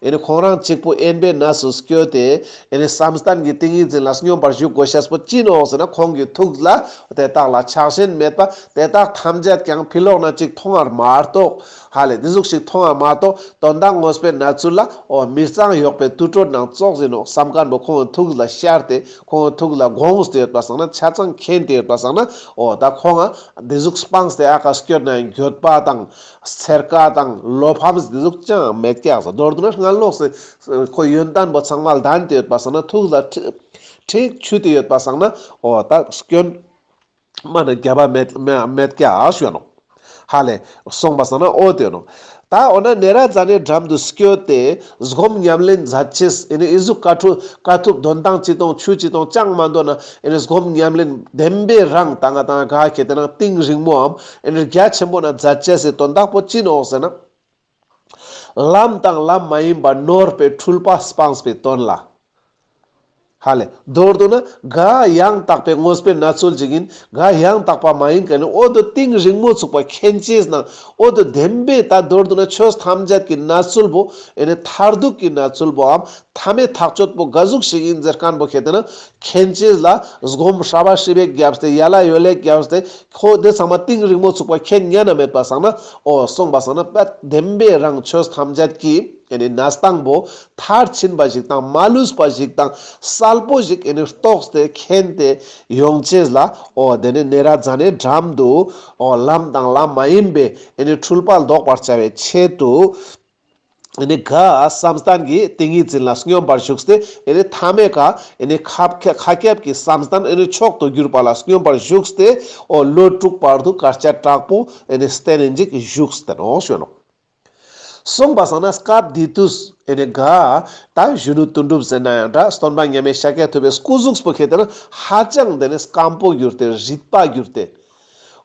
ཨེ་ནི་ཁོང་རང་གཅིག་པུ་དབེན་པའི་གནས་སུ་སྐྱོད་དེ་ཨེ་ནི་བསམ་གཏན་གྱི་ཏིང་ངེ་འཛིན་ལ་སྙོམས་པར་ཞུགས་དགོས་ཤེས་པོ་ཅི་ནོག་ཟེར་ན་ཁོང་གི་ཐུགས་ལ་དེ་དག་ལ་ཆགས་ཞེན་མེད་པ། དེ་དག་ཐམས་ཅད་ཀྱང་ཕི་ལོགས་ན་ཅིག་མཐོང་བར་མ་གཏོགས། ཧ་ལེ་དེ་ཟུག་ཞིག་མཐོང་བར་མ་གཏོགས་དོན་དག་ངོས་པོའི་གནས་ཚུལ་ལ་འོ་མི་གཙང་གཡོགས་པའི་དུར་ཁྲོད་ནང་ཙོགས་ཡིན་ནོག་བསམ་མཁན་པོ་ཁོང་གི་ཐུགས་ལ་ཤར་ཏེ་ཁོང་གི་ཐུགས་ལ་དགོངས་ཏེ་ཡོད་པ་སང་ན་ཆ་ཚང་མཁྱེན་ཏེ་ཡོད་པ་སང་ན་འོ་ད་ཁོང་ང་དེ་ཟུག་སྤངས་ཏེ་ཨ་ཀ་སྐྱོད་ན་ཡང་འགྱོད་པ་དང་འཚེར་ཀ་དང་བློ་ཕམ་དེ་ཟུག་ཅང་མེད་ཀྱག་ཟེར། མདོར་བསྡུ་ན་སྔ་ལོགས་སེ་ཁོ་ཡོན་ཏན་པོ་ཚང་མ་ལྡན་ཏེ་ཡོད་པ་སང་ན་ཐུགས་ལ་ཁྲིག་ཁྲིག་ཆུད་དེ་ཡོད་པ་སང་ན་འོ་ད་སྐྱོན་མ་ན་རྒྱབ་པ་མེད་མེད་མེད་ཀྱག་ཞུ་ནོག། ཧ་ལེ་སོང་པ་སང་ན་འོ་དེ་ནོག། ད་འོ་ན་ནེ་ར་ཛ་ནའི་འགྲམ་དུ་སྐྱོད་དེ་སྒོམ་ཉམས་ལེན་མཛད་ཅེས་ཨེ་ནི་ཨི་ཟུག་དཀའ་ཐུབ་དཀའ་ཐུབ་དོན་ཏང་ཅི་ཏོང་ཆུ་ཅི་ཏོང་ཅང་མ་འདོད་ན་ཨེ་ནི་སྒོམ་ཉམས་ལེན་བདེན་པའི་རང་ད་ང་ཏང་ག་ཁེ་ཏེ་ན་གཏིང་རིང་མོའམ་ཨེ་ནི་རྒྱ་ཆེན་པོ་ན་མཛད་ཅེས་སི་དོན་དག་པོ་ཅི་ནོག་ཟེར་ན། ལམ་དང་ལམ་མ་ཡིན་པ་ནོར་བའི་འཁྲུལ་པ་སྤངས་པའི་དོན་ལ། ཧ་ལེ། མདོར་བསྡུ་ན་ག་ཡང་དག་པའི་ངོས་པོའི་གནས་ཚུལ་ཅིག་ཡིན། ག་ཡང་དག་པ་མ་ཡིན་མཁན་ནི་འོ་དོ་གཏིང་རིང་མོ་ཚུགས་པ་མཁྱེན་ཅེས་ནང་འོ་དོ་བདེན་པའི་ད་མདོར་བསྡུ་ན་ཆོས་ཐམས་ཅད་ཀྱི་གནས་ཚུལ་པོ་ཨེ་ནི་མཐར་ཐུག་གི་གནས་ཚུལ་པོའམ་མཐའ་མའི་ཐག་གཅོད་པོ་ག་ཟུག་ཞིག་ཡིན་ཟེར་མཁན་པོ་ཁེ་ཏེ་ན་མཁྱེན་ཅེས་ལ་སྒོམ་ཧྲ་བ་ཧྲི་བེ་རྒྱབ་སྟེ་ཡ་ལ་ཡོ་ལེ་རྒྱབ་སྟེ་ཁོ་དེ་ཚང་མ་གཏིང་རིང་མོ་ཚུགས་པ་མཁྱེན་ཉན་ན་མེད་པ་སང་ན་འོ་སོང་པ་སང་ན་བདེན་པའི་རང་ཆོས་ཐམས་ཅད་ཀྱི་ཨེ་ནི་གནས་སྟངས་པོ་མཐར་ཕྱིན་པ་ཞིག་དང་མ་ལུས་པ་ཞིག་དང་གསལ་པོ་ཞིག་ཨེ་ནི་རྟོགས་ཏེ་མཁྱེན་ཏེ་ཡོང་ཅེས་ལ་འོ་དེ་ནི་ནེ་ར་ཛ་ནའི་འགྲམ་དུ་འོ་ལམ་དང་ལམ་མ་ཡིན་པའི་ཨེ་ནི་འཁྲུལ་པ་ལྡོག་པར་བྱ་བའི་ཆེད་དུ། ཨེ་ནི་ག་བསམ་གཏན་གྱི་ཏིང་ངེ་འཛིན་ལ་སྙོམས་པར་ཞུགས་ཏེ་ཨེ་ནི་མཐའ་མའི་ཀ་ཨེ་ནི་ཁ་ཁ་ཁྱབ་ཀྱི་བསམ་གཏན་ཨེ་ནི་མཆོག་ཏུ་གྱུར་པ་ལ་སྙོམས་པར་ཞུགས་ཏེ་འོ་བློ་དཀྲུགས་བར་དུ་དཀའ་སྤྱད་དྲག་པོ་ཨེ་ནི་བསྟེན་ནས་ཅིག་བཞུགས་ཏེ་ནོག་ཞུ་ནོག། སོང་པ་སང་ན་སྐབས་དེ་དུས་ཨེ་ནེ་ག་ད་གཞོན་ནུ་དོན་གྲུབ་ཟེར་ན་ཡང་འདྲ། སྟོན་པ་མཉམ་མེད་ཤཱཀྱ་ཐུབ་པའི་སྐུ་གཟུགས་པོ་ཁེ་ཏེ་ན་ཧ་ཅང་དེ་ནེ་སྐམ་པོ་གྱུར་ཏེ་རིད་པ་གྱུར་ཏེ།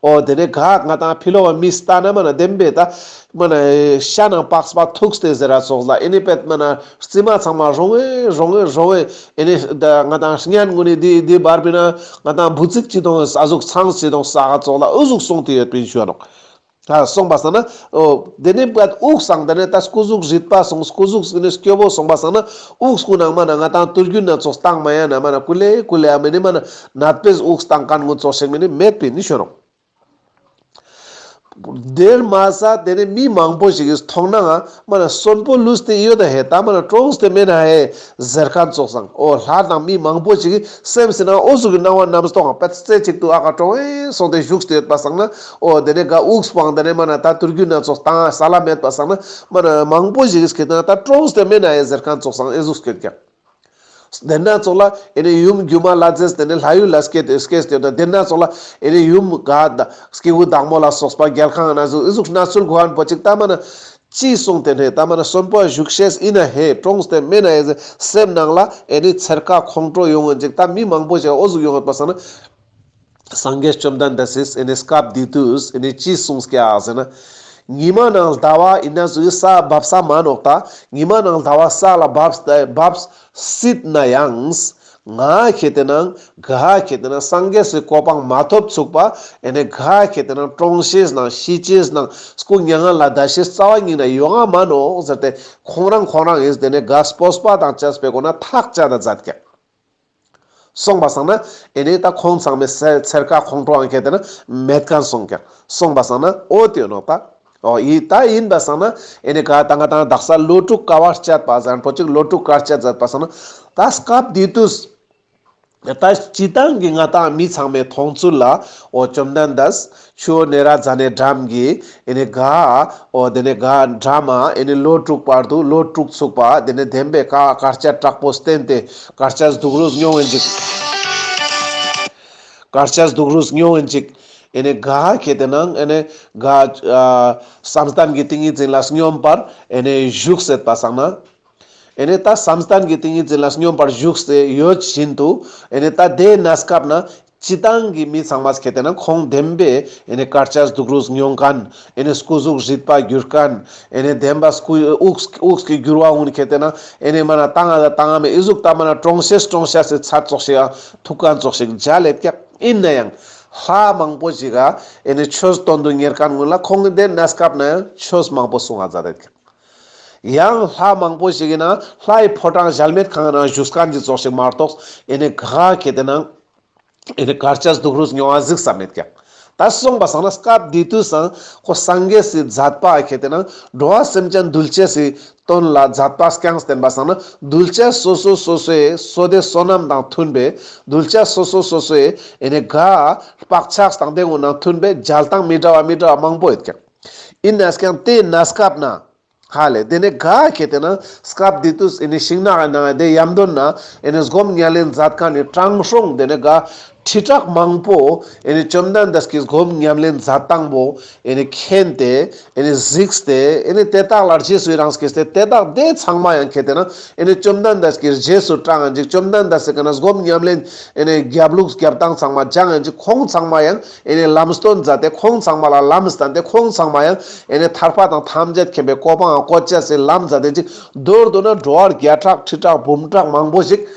འོ་དེ་ནེ་ག་ང་ཏང་ཕི་ལོག་ག་མི་ལྟ་ན་མ་ན་བདེན་པའི་ད་མ་ན་ཤ་ནང་པགས་པ་ཐུག་སྟེ་ཟེར་ར་ཙོགས་ལ་ཨེ་ནེ་པད་མ་ན་རྩིབ་མ་ཚང་མ་རོང་ངེ་རོང་ངེ་རོང་ངེ་ཨེ་ནེ་ད་ང་ཏང་སྙན་ངུ་ནི་དེ་དེ་བར་པི་ན་ང་ཏང་འབུ་ཚིག་ཅི་དོང་ཨ་ཟུག་ཚང་ཅི་དོང་ས་ག་ཙོགས་ལ་ཨུ་ཟུག་སོང་སྟེ་ཡོད་པིན་ཞུ་ནོག། ད་སོང་པ་སང་ན་འོ་དེ་ནེ་པད་དབུགས་སང་དེ་ནེ་ད་སྐུ་གཟུགས་རིད་པ་སོང་སྐུ་གཟུགས་ཨེ་ནེ་སྐྱོ་བོ་སོང་པ་སང་ན་དབུགས་ཀུན་ནང་མ་ན་ང་ཏང་དུས་རྒྱུན་ན་ཙོགས་བཏང་མ་ཡ་ན་མ་ན་ཀུ་ལེ་ཀུ་ལེ་ཨ་མེ་ནེ་མ་ན་ནད་པས་དབུགས་བཏང་མཁན་ངུ་ཙོགས་ཤིག་མེ་ནེ་མེད་པིན་ནི་ཞུ་ནོག། དེར་མ་ཟད་དེ་ནེ་མི་མང་པོ་ཞིག་གིས་མཐོང་ན་ང་མ་ན་གསོན་པོ་ལུས་ཏེ་ཡོད་ད་ཧེ་ད་མ་ན་གྲོངས་ཏེ་མེད་ན་ཧེ་ཟེར་མཁན་ཙོགས་སང་འོ་ལྷ་དང་མི་མང་པོ་ཞིག་གི་སེམས་སི་ནང་འོ་ཟུག་གི་སྣང་བ་རྣམ་རྟོག་ཨང་པད་རྩེ་གཅིག་ཏུ་ཨ་ཀ་གྲོངས་ཨེ་སོང་སྟེ་བཞུགས་ཏེ་ཡོད་པ་སང་ན་འོ་དེ་ནེ་ག་དབུགས་པོའང་དེ་ནེ་མ་ན་ད་དུས་རྒྱུན་ན་ཙོགས་བཏང་ས་ལ་མེད་པ་སང་ན་མ་ན་མང་པོ་ཞིག་གིས་ཁེ་ཏེ་ན་ད་གྲོངས་ཏེ་མེད་ན་ཧེ་ཟེར་མཁན་ཙོགས་སང་ཨེ་ཟུག་སྐྱོད་ཀྱང་། དེ་ན་ཙོགས་ལ་ཨེ་ནེ་ཡུམ་སྒྱུ་མ་ལྷ་མཛེས་དེ་ནེ་ལྷ་ཡུལ་ལ་སྐྱེས་ཏེ་སྐྱེས་ཏེ་ཡོད་ད། དེ་ན་ཙོགས་ལ་ཨེ་ནེ་ཡུམ་ག་ད་སྐྱེ་བོ་བདག་མོ་ལ་སོགས་པ་རྒྱལ་ཁང་ན་ཟུག་ཨེ་ཟུག་གནས་ཚུལ་གོ་ཧན་པོ་ཅིག་ད་མ་ན་ཅི་སོང་སྟེ་ནེ་ད་མ་ན་གསོན་པོ་བཞུགས་ཤེས་ཨིན་ན་ཧེ་གྲོངས་ཏེ་མེད་ན་ཧེ་ཟེར་སེམས་ནང་ལ་ཨེ་ནེ་འཚེར་ཁ་ཁོང་ཁྲོ་ཡོང་ངན་ཅིག་ད་མི་མང་པོ་ཞིག་འོ་ཟུག་ཡོང་ངན་པ་སང་ན། སངས་རྒྱས་བཅོམ་ལྡན་འདས་སིས་ཨེ་ནེ་སྐབས་དེ་དུས་ཨེ་ནེ་ཅི་གསུངས་ཀྱག་ཟེར་ན། ཉི་མ་ནང་ཟླ་བ་ཨིན་ན་ཟུག་ས་བབས་ས་མ་ནོག་ད། ཉི་མ་ནང་ཟླ་བ་ས་ལ་བབས་བབས་སྲིད་ན་ཡང་ང་ཁེ་ཏེ་ན་ག་ཁེ་ཏེ་ན་སངས་རྒྱས་སི་གོ་འཕང་མ་ཐོབ་ཚུག་པ་ཨེ་ནེ་ག་ཁེ་ཏེ་ན་གྲོངས་ཤེས་ནང་ཤི་ཅེས་ནང་སྐུ་མྱ་ངན་ལས་འདའ་ཤེས་རྩ་བ་ཉིད་ནས་ཡོང་ང་མ་ནོག་ཟེར་ཏེ་ཁོང་རང་ཁོང་རང་ཨིས་དེ་ནེ་ག་སྤོབས་པ་དང་བཅས་པའི་སྒོ་ན་ཐག་བཅད་ད་མཛད་ཀྱག། སོང་པ་སང་ན་ཨེ་ནེ་ད་ཁོང་ཚང་མའི་ཚེ་འཚེར་ཁ་ཁོང་ཁྲོའང་ཁེ་ཏེ་ན་མེད་མཁན་སོང་ཀྱག། སོང་པ་སང་ན་འོ་དེ་ནོག་ད། འོ་ཡི་ད་ཨིན་པ་སང་ན་ཨེ་ནེ་ག་ད་ང་ཏང་དག་ས་ལོ་དྲུག་དཀའ་བ་སྤྱད་པ་ཟེར་མཁན་པོ་ཅིག་ལོ་དྲུག་དཀའ་སྤྱད་མཛད་པ་སང་ན་ད་སྐབས་དེ་དུས་ད་སྤྱི་བཏང་གི་ང་ཏང་མི་ཚང་མའི་མཐོང་ཚུལ་ལ་འོ་བཅོམ་ལྡན་འདས་ཆུ་བོ་ནེ་ར་ཛ་ནའི་འགྲམ་གྱི་ཨེ་ནེ་ག་འོ་དེ་ནེ་ག་འགྲམ་མ་ཨེ་ནེ་ལོ་དྲུག་བར་དུ་ལོ་དྲུག་ཚུགས་པ་དེ་ནེ་བདེན་པའི་ཀ་དཀའ་སྤྱད་དྲག་པོ་བསྟེན་ཏེ་དཀའ་སྤྱད་སྡུག་རུས་མྱོང་ངན་ཅིག། དཀའ་སྤྱད་སྡུག་རུས་མྱོང་ངན་ཅིག། ཨེ་ནེ་ག་ཁེ་ཏེ་ན་ཨེ་ནེ་ག་ཨ་བསམ་གཏན་གྱི་ཏིང་ངེ་འཛིན་ལ་སྙོམས་པར་ཨེ་ནེ་བཞུགས་སེད་པ་སང་ན། ཨེ་ནེ་ད་བསམ་གཏན་གྱི་ཏིང་ངེ་འཛིན་ལ་སྙོམས་པར་བཞུགས་ཏེ་ཡོད་བཞིན་དུ་ཨེ་ནེ་ད་དེ་གནས་སྐབས་ན་སྤྱི་བཏང་གི་མི་ཚང་མ་ཁེ་ཏེ་ན་ཁོང་བདེན་པའི་ཨེ་ནེ་དཀའ་སྤྱད་སྡུག་རུས་མྱོང་མཁན་ཨེ་ནེ་སྐུ་གཟུགས་རིད་པ་གྱུར་མཁན་ཨེ་ནེ་བདེན་པ་སྐུ་དབུགས་དབུགས་ཀྱི་འགྱུར་བ་ཀུན་ཁེ་ཏེ་ན་ཨེ་ནེ་མ་ན་བཏང་ང་ད་བཏང་ང་མེད་ཨི་ཟུག་ད་མ་ན་གྲོངས་ཤེས་གྲོངས་ཤེས་སི་ཚད་ཙོགས་ཤིག་ཡང་ཐུག་མཁན་ཙོགས་ཤིག་མཇལ་ལེད་ཀྱག། ཨིན་ན་ཡང་ལྷ་མང་པོ་ཞིག་ག་ཨེ་ནེ་ཆོས་དོན་དུ་གཉེར་མཁན་ཀུན་ལ་ཁོང་གི་དེ་གནས་སྐབས་ན་ཡང་ཆོས་མང་པོ་གསུང་ང་མཛད་དེད་ཀྱག། ཡང་ལྷ་མང་པོ་ཞིག་ཡིན་ན་ལྷའི་ཕོ་བྲང་གཞལ་མེད་ཁང་ན་བཞུགས་མཁན་གྱི་ཙོགས་ཤིག་མ་གཏོགས་ཨེ་ནེ་ག་ཁེ་ཏེ་ན་ཨེ་ནེ་དཀའ་སྤྱད་སྡུག་རུས་མྱོང་བ་གཟིགས་ས་མེད་ཀྱག། ད་སོང་པ་སང་ན་སྐབས་དེ་དུས་སང་ཁོ་སངས་རྒྱས་སི་མཛད་པ་ཁེ་ཏེ་ན་འགྲོ་བ་སེམས་ཅན་འདུལ་ཅེས་སི་དོན་ལ་མཛད་པ་བསྐྱངས་བསྟན་པ་སང་ན་གདུལ་བྱ་སོ་སོ་སོ་སོའི་བསོད་བདེ་བསོད་ནམས་དང་མཐུན་པའི་གདུལ་བྱ་སོ་སོ་སོ་སོའི་ཨེ་ནེ་ག་བག་ཆགས་དང་དེ་ཀུན་དང་མཐུན་པའི་མཇལ་སྟངས་མི་འདྲ་བ་མི་འདྲ་བ་མང་པོ་ཡོད་ཀྱག། ཡིན་ན་ཡང་དེ་གནས་སྐབས་ན་ཧ་ལེ། དེ་ནེ་ག་ཁེ་ཏེ་ན་སྐབས་དེ་དུས་ཨེ་ནེ་ཤིང་ནགས་ནང་དེ་ཡམ་དོན་ན་ཨེ་ནེ་སྒོམ་ཉམས་ལེན་མཛད་མཁན་ནི་དྲང་སྲོང་དེ་ནེ་ག་ཁྲི་ཕྲག་མང་པོ་ཨེ་ནེ་བཅོམ་ལྡན་འདས་ཀྱི་སྒོམ་ཉམས་ལེན་མཛད་སྟངས་པོ་ཨེ་ནེ་མཁྱེན་ཏེ་ཨེ་ནེ་གཟིགས་ཏེ་ཨེ་ནེ་དེ་དག་ལ་རྗེས་སུ་ཡི་རང་སྐྱེས་ཏེ་དེ་དག་དེ་ཚང་མ་ཡང་ཁེ་ཏེ་ན་ཨེ་ནེ་བཅོམ་ལྡན་འདས་ཀྱི་རྗེས་སུ་འབྲང་ངན་ཅིག། བཅོམ་ལྡན་འདས་སི་ཀ་ན་སྒོམ་ཉམས་ལེན་ཨེ་ནེ་རྒྱབ་ལུགས་རྒྱབ་སྟངས་ཚང་མ་སྦྱང་ངན་ཅིག། ཁོང་ཚང་མ་ཡང་ཨེ་ནེ་ལམ་སྟོན་མཛད་དེ་ཁོང་ཚང་མ་ལ་ལམ་སྟན་ཏེ་ཁོང་ཚང་མ་ཡང་ཨེ་ནེ་ཐར་པ་དང་ཐམས་ཅད་མཁྱེན་པའི་གོ་འཕང་བཀོད་ཅེས་སི་ལམ་མཛད་དེ་ཅིག། མདོར་བསྡུ་ན་འགྲོ་བ་བརྒྱ་ཕྲག་ཁྲི་ཕྲག་འབུམ་ཕྲག་མང་པོ་ཞིག་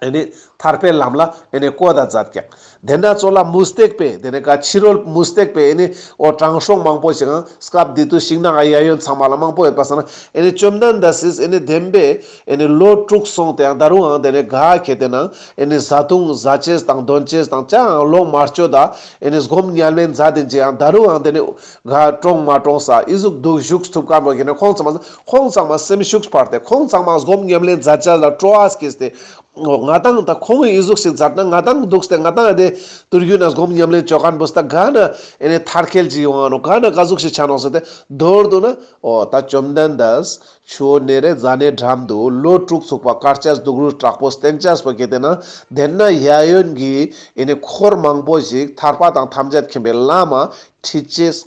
ཨེ་ནེ་ཐར་པའི་ལམ་ལ་ཨེ་ནེ་བཀོད་ད་མཛད་ཀྱག། དེ་ན་ཙོགས་ལ་མུ་སྟེགས་པའི་དེ་ནེ་ག་ཕྱི་རོལ་མུ་སྟེགས་པའི་ཨེ་ནེ་འོ་དྲང་སྲོང་མང་པོ་ཞིག་ཡང་སྐབས་དེ་དུས་ཤིང་ནགས་གཡས་གཡོན་ཚང་མ་ལ་མང་པོ་ཡོད་པ་སང་ན་ཨེ་ནེ་བཅོམ་ལྡན་འདས་སིས་ཨེ་ནེ་བདེན་པའི་ཨེ་ནེ་ལོ་དྲུག་སོང་སྟེ་ཡང་ད་རུང་ཡང་དེ་ནེ་ག་ཁེ་ཏེ་ན་ཨེ་ནེ་བཟའ་བཏུང་བཟའ་ཅེས་དང་འདོན་ཅེས་དང་ཅང་ལོངས་མ་སྤྱོད་ད་ཨེ་ནེ་སྒོམ་ཉམས་ལེན་མཛད་དེ་ཅི་ཡང་ད་རུང་ཡང་དེ་ནེ་ག་གྲོངས་མ་གྲོངས་ས་ཨི་ཟུག་འདུག་བཞུགས་ཐུབ་མཁན་པོ་ཁེ་ཏེ་ན་ཁོང་ཚང་མ་ཁོང་ཚང་མ་སེམས་ཤུགས་སྤར་ཏེ་ཁོང་ཚང་མ་སྒོམ་ཉམས་ལེན་མཛད་ཅེས་ལ་སྤྲོ་བ་སྐྱེས་ཏེ་ང་ཏང་ད་ཁོང་གི་ཨི་ཟུག་ཞིག་མཛད་ན་ང་ཏང་འདུག་སྟེ་ང་ཏང་དེ་དུས་རྒྱུན་ན་སྒོམ་ཉམས་ལེན་བཅོ་མཁན་པོ་ད་ག་ན་ཨེ་ནེ་མཐར་འཁྱོལ་ཅིག་ཡོང་ང་ནོག་ག་ན་ག་ཟུག་ཞིག་ཆ་ནོག་ཟེར་ཏེ་མདོར་བསྡུ་ན་འོ་ད་བཅོམ་ལྡན་འདས་ཆུ་བོ་ནེ་རེ་ཛ་ནའི་འགྲམ་དུ་ལོ་དྲུག་ཚུགས་པ་དཀའ་སྤྱད་སྡུག་རུས་དྲག་པོ་བསྟེན་ཅེས་པོ་ཁེ་ཏེ་ན་དེ་ན་གཡས་གཡོན་གྱི་ཨེ་ནེ་འཁོར་མང་པོ་ཞིག་ཐར་པ་དང་ཐམས་ཅད་མཁྱེན་པའི་ལམ་མ་ཁྲིད་ཅེས།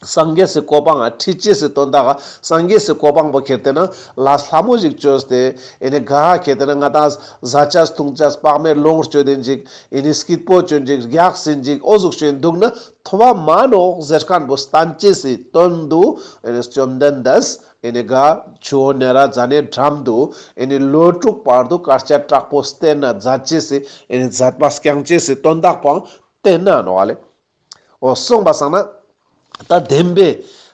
སངས་རྒྱས་སི་གོ་འཕང་ང་ཁྲིད་ཅེས་སི་དོན་དག་ག་སངས་རྒྱས་སི་གོ་འཕང་པོ་ཁྱེར་ཏེ་ན་ལས་སླ་མོ་ཞིག་བཅོས་ཏེ་ཨེ་ནི་ག་ཁྱེར་ཏེ་ན་ང་ཏང་ཟ་ཅེས་འཐུང་ཅེས་བག་མེད་ལོངས་སྤྱོད་དེན་ཅིག་ཨེ་ནི་སྐྱིད་པོ་བཅོ་ཨིན་ཅིག་རྒྱགས་ཨིན་ཅིག་འོ་ཟུག་བཅོ་ཨིན་འདུག་ན་ཐོབ་པ་མ་ནོག་ཟེར་ཁན་པོ་སྟན་ཅེས་སི་དོན་དུ་ཨེ་ནི་བཅོམ་ལྡན་འདས་ཨེ་ནི་ག་ཆུ་བོ་ནེ་ར་ཛ་ནའི་འགྲམ་དུ་ཨེ་ནི་ལོ་དྲུག་བར་དུ་དཀའ་སྤྱད་དྲག་པོ་བསྟེན་ན་མཛད་ཅེས་སི་ཨེ་ནི་མཛད་པ་བསྐྱང་ཅེས་སི་དོན་དག་པོའང་བསྟན་ན་ནོག་ལེ། འོ་སོང་པ་སང་ན་ད་བདེན་པའི་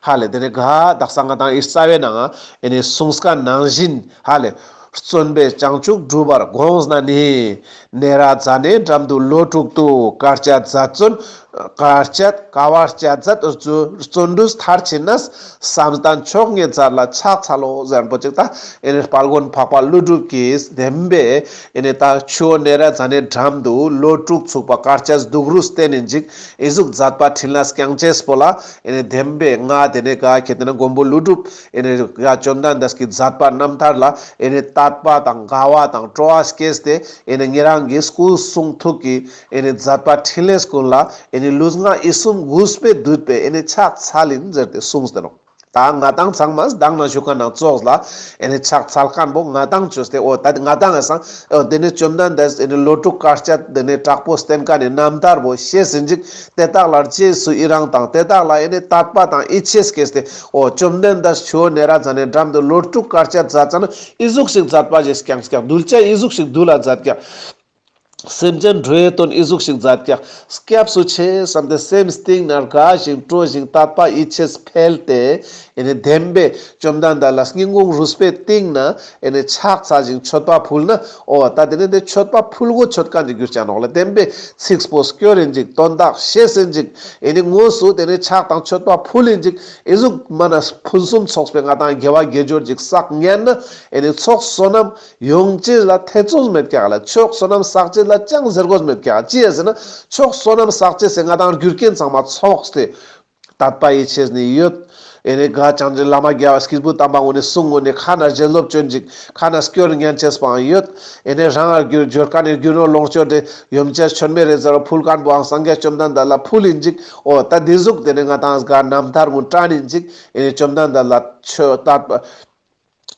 ཧ་ལེ་དེ་ནི་ག་དག་ས་ང་ཏང་ཨི་རྩ་བའི་ནང་ཨེ་ནི་གསུངས་ཁན་ནང་བཞིན་ཧ་ལེ་བརྩོན་པས་བྱང་ཆུབ་བསྒྲུབ་པར་དགོངས་ན་ནི། ནེ་ར་ཛ་ནའི་འགྲམ་དུ་ལོ་དྲུག་ཏུ་དཀའ་སྤྱད་མཛད་བརྩོན། དཀའ་སྤྱད་དཀའ་བ་སྤྱད་མཛད་བརྩོན་འགྲུས་མཐར་ཕྱིན་ནས། བསམ་གཏན་མཆོག་བརྙེས་མཛད་ལ་ཕྱག་འཚལ་ལོ་ཟེར་པོ་ཅིག་ད་ཨེ་ནི་དཔལ་མགོན་འཕགས་པ་ཀླུ་སྒྲུབ་ཀྱིས་བདེན་པའི་ཨེ་ནི་ད་ཆུ་བོ་ནེ་ར་ཛ་ནའི་འགྲམ་དུ་ལོ་དྲུག་ཚུགས་པ་དཀའ་སྤྱད་སྡུག་རུས་བསྟེན་ཨིན་ཅིག་ཨི་ཟུག་མཛད་པ་འཕྲིན་ལས་བསྐྱངས་ཅེས་པོ་ལ་ཨེ་ནི་བདེན་པའི་ང་དེ་ནི་ག་ཁྱེར་ཏེ་ན་མགོན་པོ་ཀླུ་སྒྲུབ་ཨེ་ནི་ག་བཅོམ་ལྡན་འདས་ཀྱི་མཛད་པ་རྣམ་ཐར་ལ་ཨེ་ནི་དད་པ་དང་དགའ་བ་དང་སྤྲོ་བ་སྐྱེས་ཏེ་ཨེ་ནི་ཉེ་རང་གི་སྐུ་གསུང་ཐུགས་ཀྱི་ཨེ་ནི་མཛད་པ་འཕྲིན་ལས་ཀུན་ལ་ཨེ་ནི་ལུས་ངག་ཡིད་གསུམ་གུས་པས་འདུད་པས་ཨེ་ནི་ཕྱག་འཚལ་ཨིན་ཟེར་ཏེ་གསུངས་ཏེ་ནོག། ད་ང་ཏང་ཚང་མ་མདང་ནང་ཞུ་ཁན་ནང་ཙོགས་ལ་ཨེ་ནི་ཕྱག་འཚལ་ཁན་པོ་ང་ཏང་བཅོས་ཏེ་འོ་ད་ང་ཏང་ཨེ་སང་འོ་དེ་ནི་བཅོམ་ལྡན་འདས་ཨེ་ནི་ལོ་དྲུག་དཀའ་སྤྱད་དེ་ནི་དྲག་པོ་བསྟེན་ཁན་ནི་རྣམ་ཐར་པོ་ཤེས་ཨིན་ཅིག་དེ་དག་ལ་རྗེས་སུ་ཡི་རང་དང་དེ་དག་ལ་ཨེ་ནི་དད་པ་དང་ཡིད་ཆེས་སྐྱེས་ཏེ་འོ་བཅོམ་ལྡན་འདས་ཆུ་བོ་ནེ་ར་ཛ་ནའི་འགྲམ་དུ་ལོ་དྲུག་དཀའ་སྤྱད་མཛད་ཙ་ན་ཨི་ཟུག་ཞིག་མཛད་པ་ཞིག་བསྐྱངས་ཀྱག་གདུལ་བྱ་ཨི་ཟུག་ཞིག་འདུལ་ལ་མཛད་ཀྱག། སེམས་ཅན་འགྲོ་བའི་དོན་ཨི་ཟུག་ཞིག་མཛད་ཀྱག། སྐྱབས་སུ་མཆི་བསམ་སྟེ་སེམས་གཏིང་ནས་དགའ་ཞིང་སྤྲོ་ཞིང་དད་པ་ཡིད་ཆེས་འཕེལ་ཏེ་ཨེ་ནི་བདེན་པའི་བཅོམ་ལྡན་འདས་ལ་སྙིང་ཁུང་རུས་པའི་གཏིང་ནས་ཨེ་ནི་ཕྱག་འཚལ་ཞིང་མཆོད་པ་ཕུལ་ན་འོ་ད་དེ་ནི་དེ་མཆོད་པ་ཕུལ་གོ་མཆོད་ཁན་ཅིག་གྱུར་ཆ་ནོག་ལེ། བདེན་པའི་ཚིགས་པོ་སྐྱོར་ཨིན་ཅིག་དོན་དག་ཤེས་ཨིན་ཅིག་ཨེ་ནི་དངོས་སུ་དེ་ནི་ཕྱག་དང་མཆོད་པ་ཕུལ་ཨིན་ཅིག་ཨི་ཟུག་མ་ན་ཕུན་སུམ་ཚོགས་པའི་ང་ཏང་དགེ་བ་དགེ་སྦྱོར་ཅིག་བསགས་ཉན་ན་ཨེ་ནི་ཚོགས་བསོད་ནམས་ཡོང་ཅེས་ལ་ཐེ་ཚོམ་མེད་ཀྱག་ལ། ཚོགས་བསོད་ནམས་བསགས་ཅེས་ལ་ཅང་ཟེར་དགོས་མེད་ཀྱག། ཅི་ཡ་ཟེར་ན་ཚོགས་བསོད་ནམས་བསགས་ཅེས་སི་ང་ཏང་རྒྱུ་རྐྱེན་ཚང་མ་ཚོགས་ཏེ་དད་པ་ཡིད་ཆེས་ནི་ཡོད། ཨེ་ནི་ག་བྱང་ཆུབ་བླ་མ་རྒྱལ་བ་སྐྱེས་བུ་དམ་པ་གུན་ནི་གསུང་གུན་ནི་ཁ་ན་བཞེས་སློབ་བཅོ་ཨིན་ཅིག་ཁ་ན་སྐྱོར་ཉན་ཅེས་པའང་ཡོད། ཨེ་ནི་རང་ལ་རྒྱུ་སྦྱོར་ཁན་ནི་རྒྱུ་ནོར་ལོངས་སྤྱོད་དེ་ཡོན་ཆབ་མཆོད་མེ་རེ་ཟེར་བ་ཕུལ་ཁན་པོའང་སངས་རྒྱས་བཅོམ་ལྡན་འདས་ལ་ཕུལ་ཨིན་ཅིག། འོ་ད་དེ་ཟུག་དེ་ནི་ང་ཏང་ག་རྣམ་ཐར་གུན་བཀྲན་ཨིན་ཅིག། ཨེ་ནི་བཅོམ་ལྡན་འདས་ལ་མཆོད་དད་པ་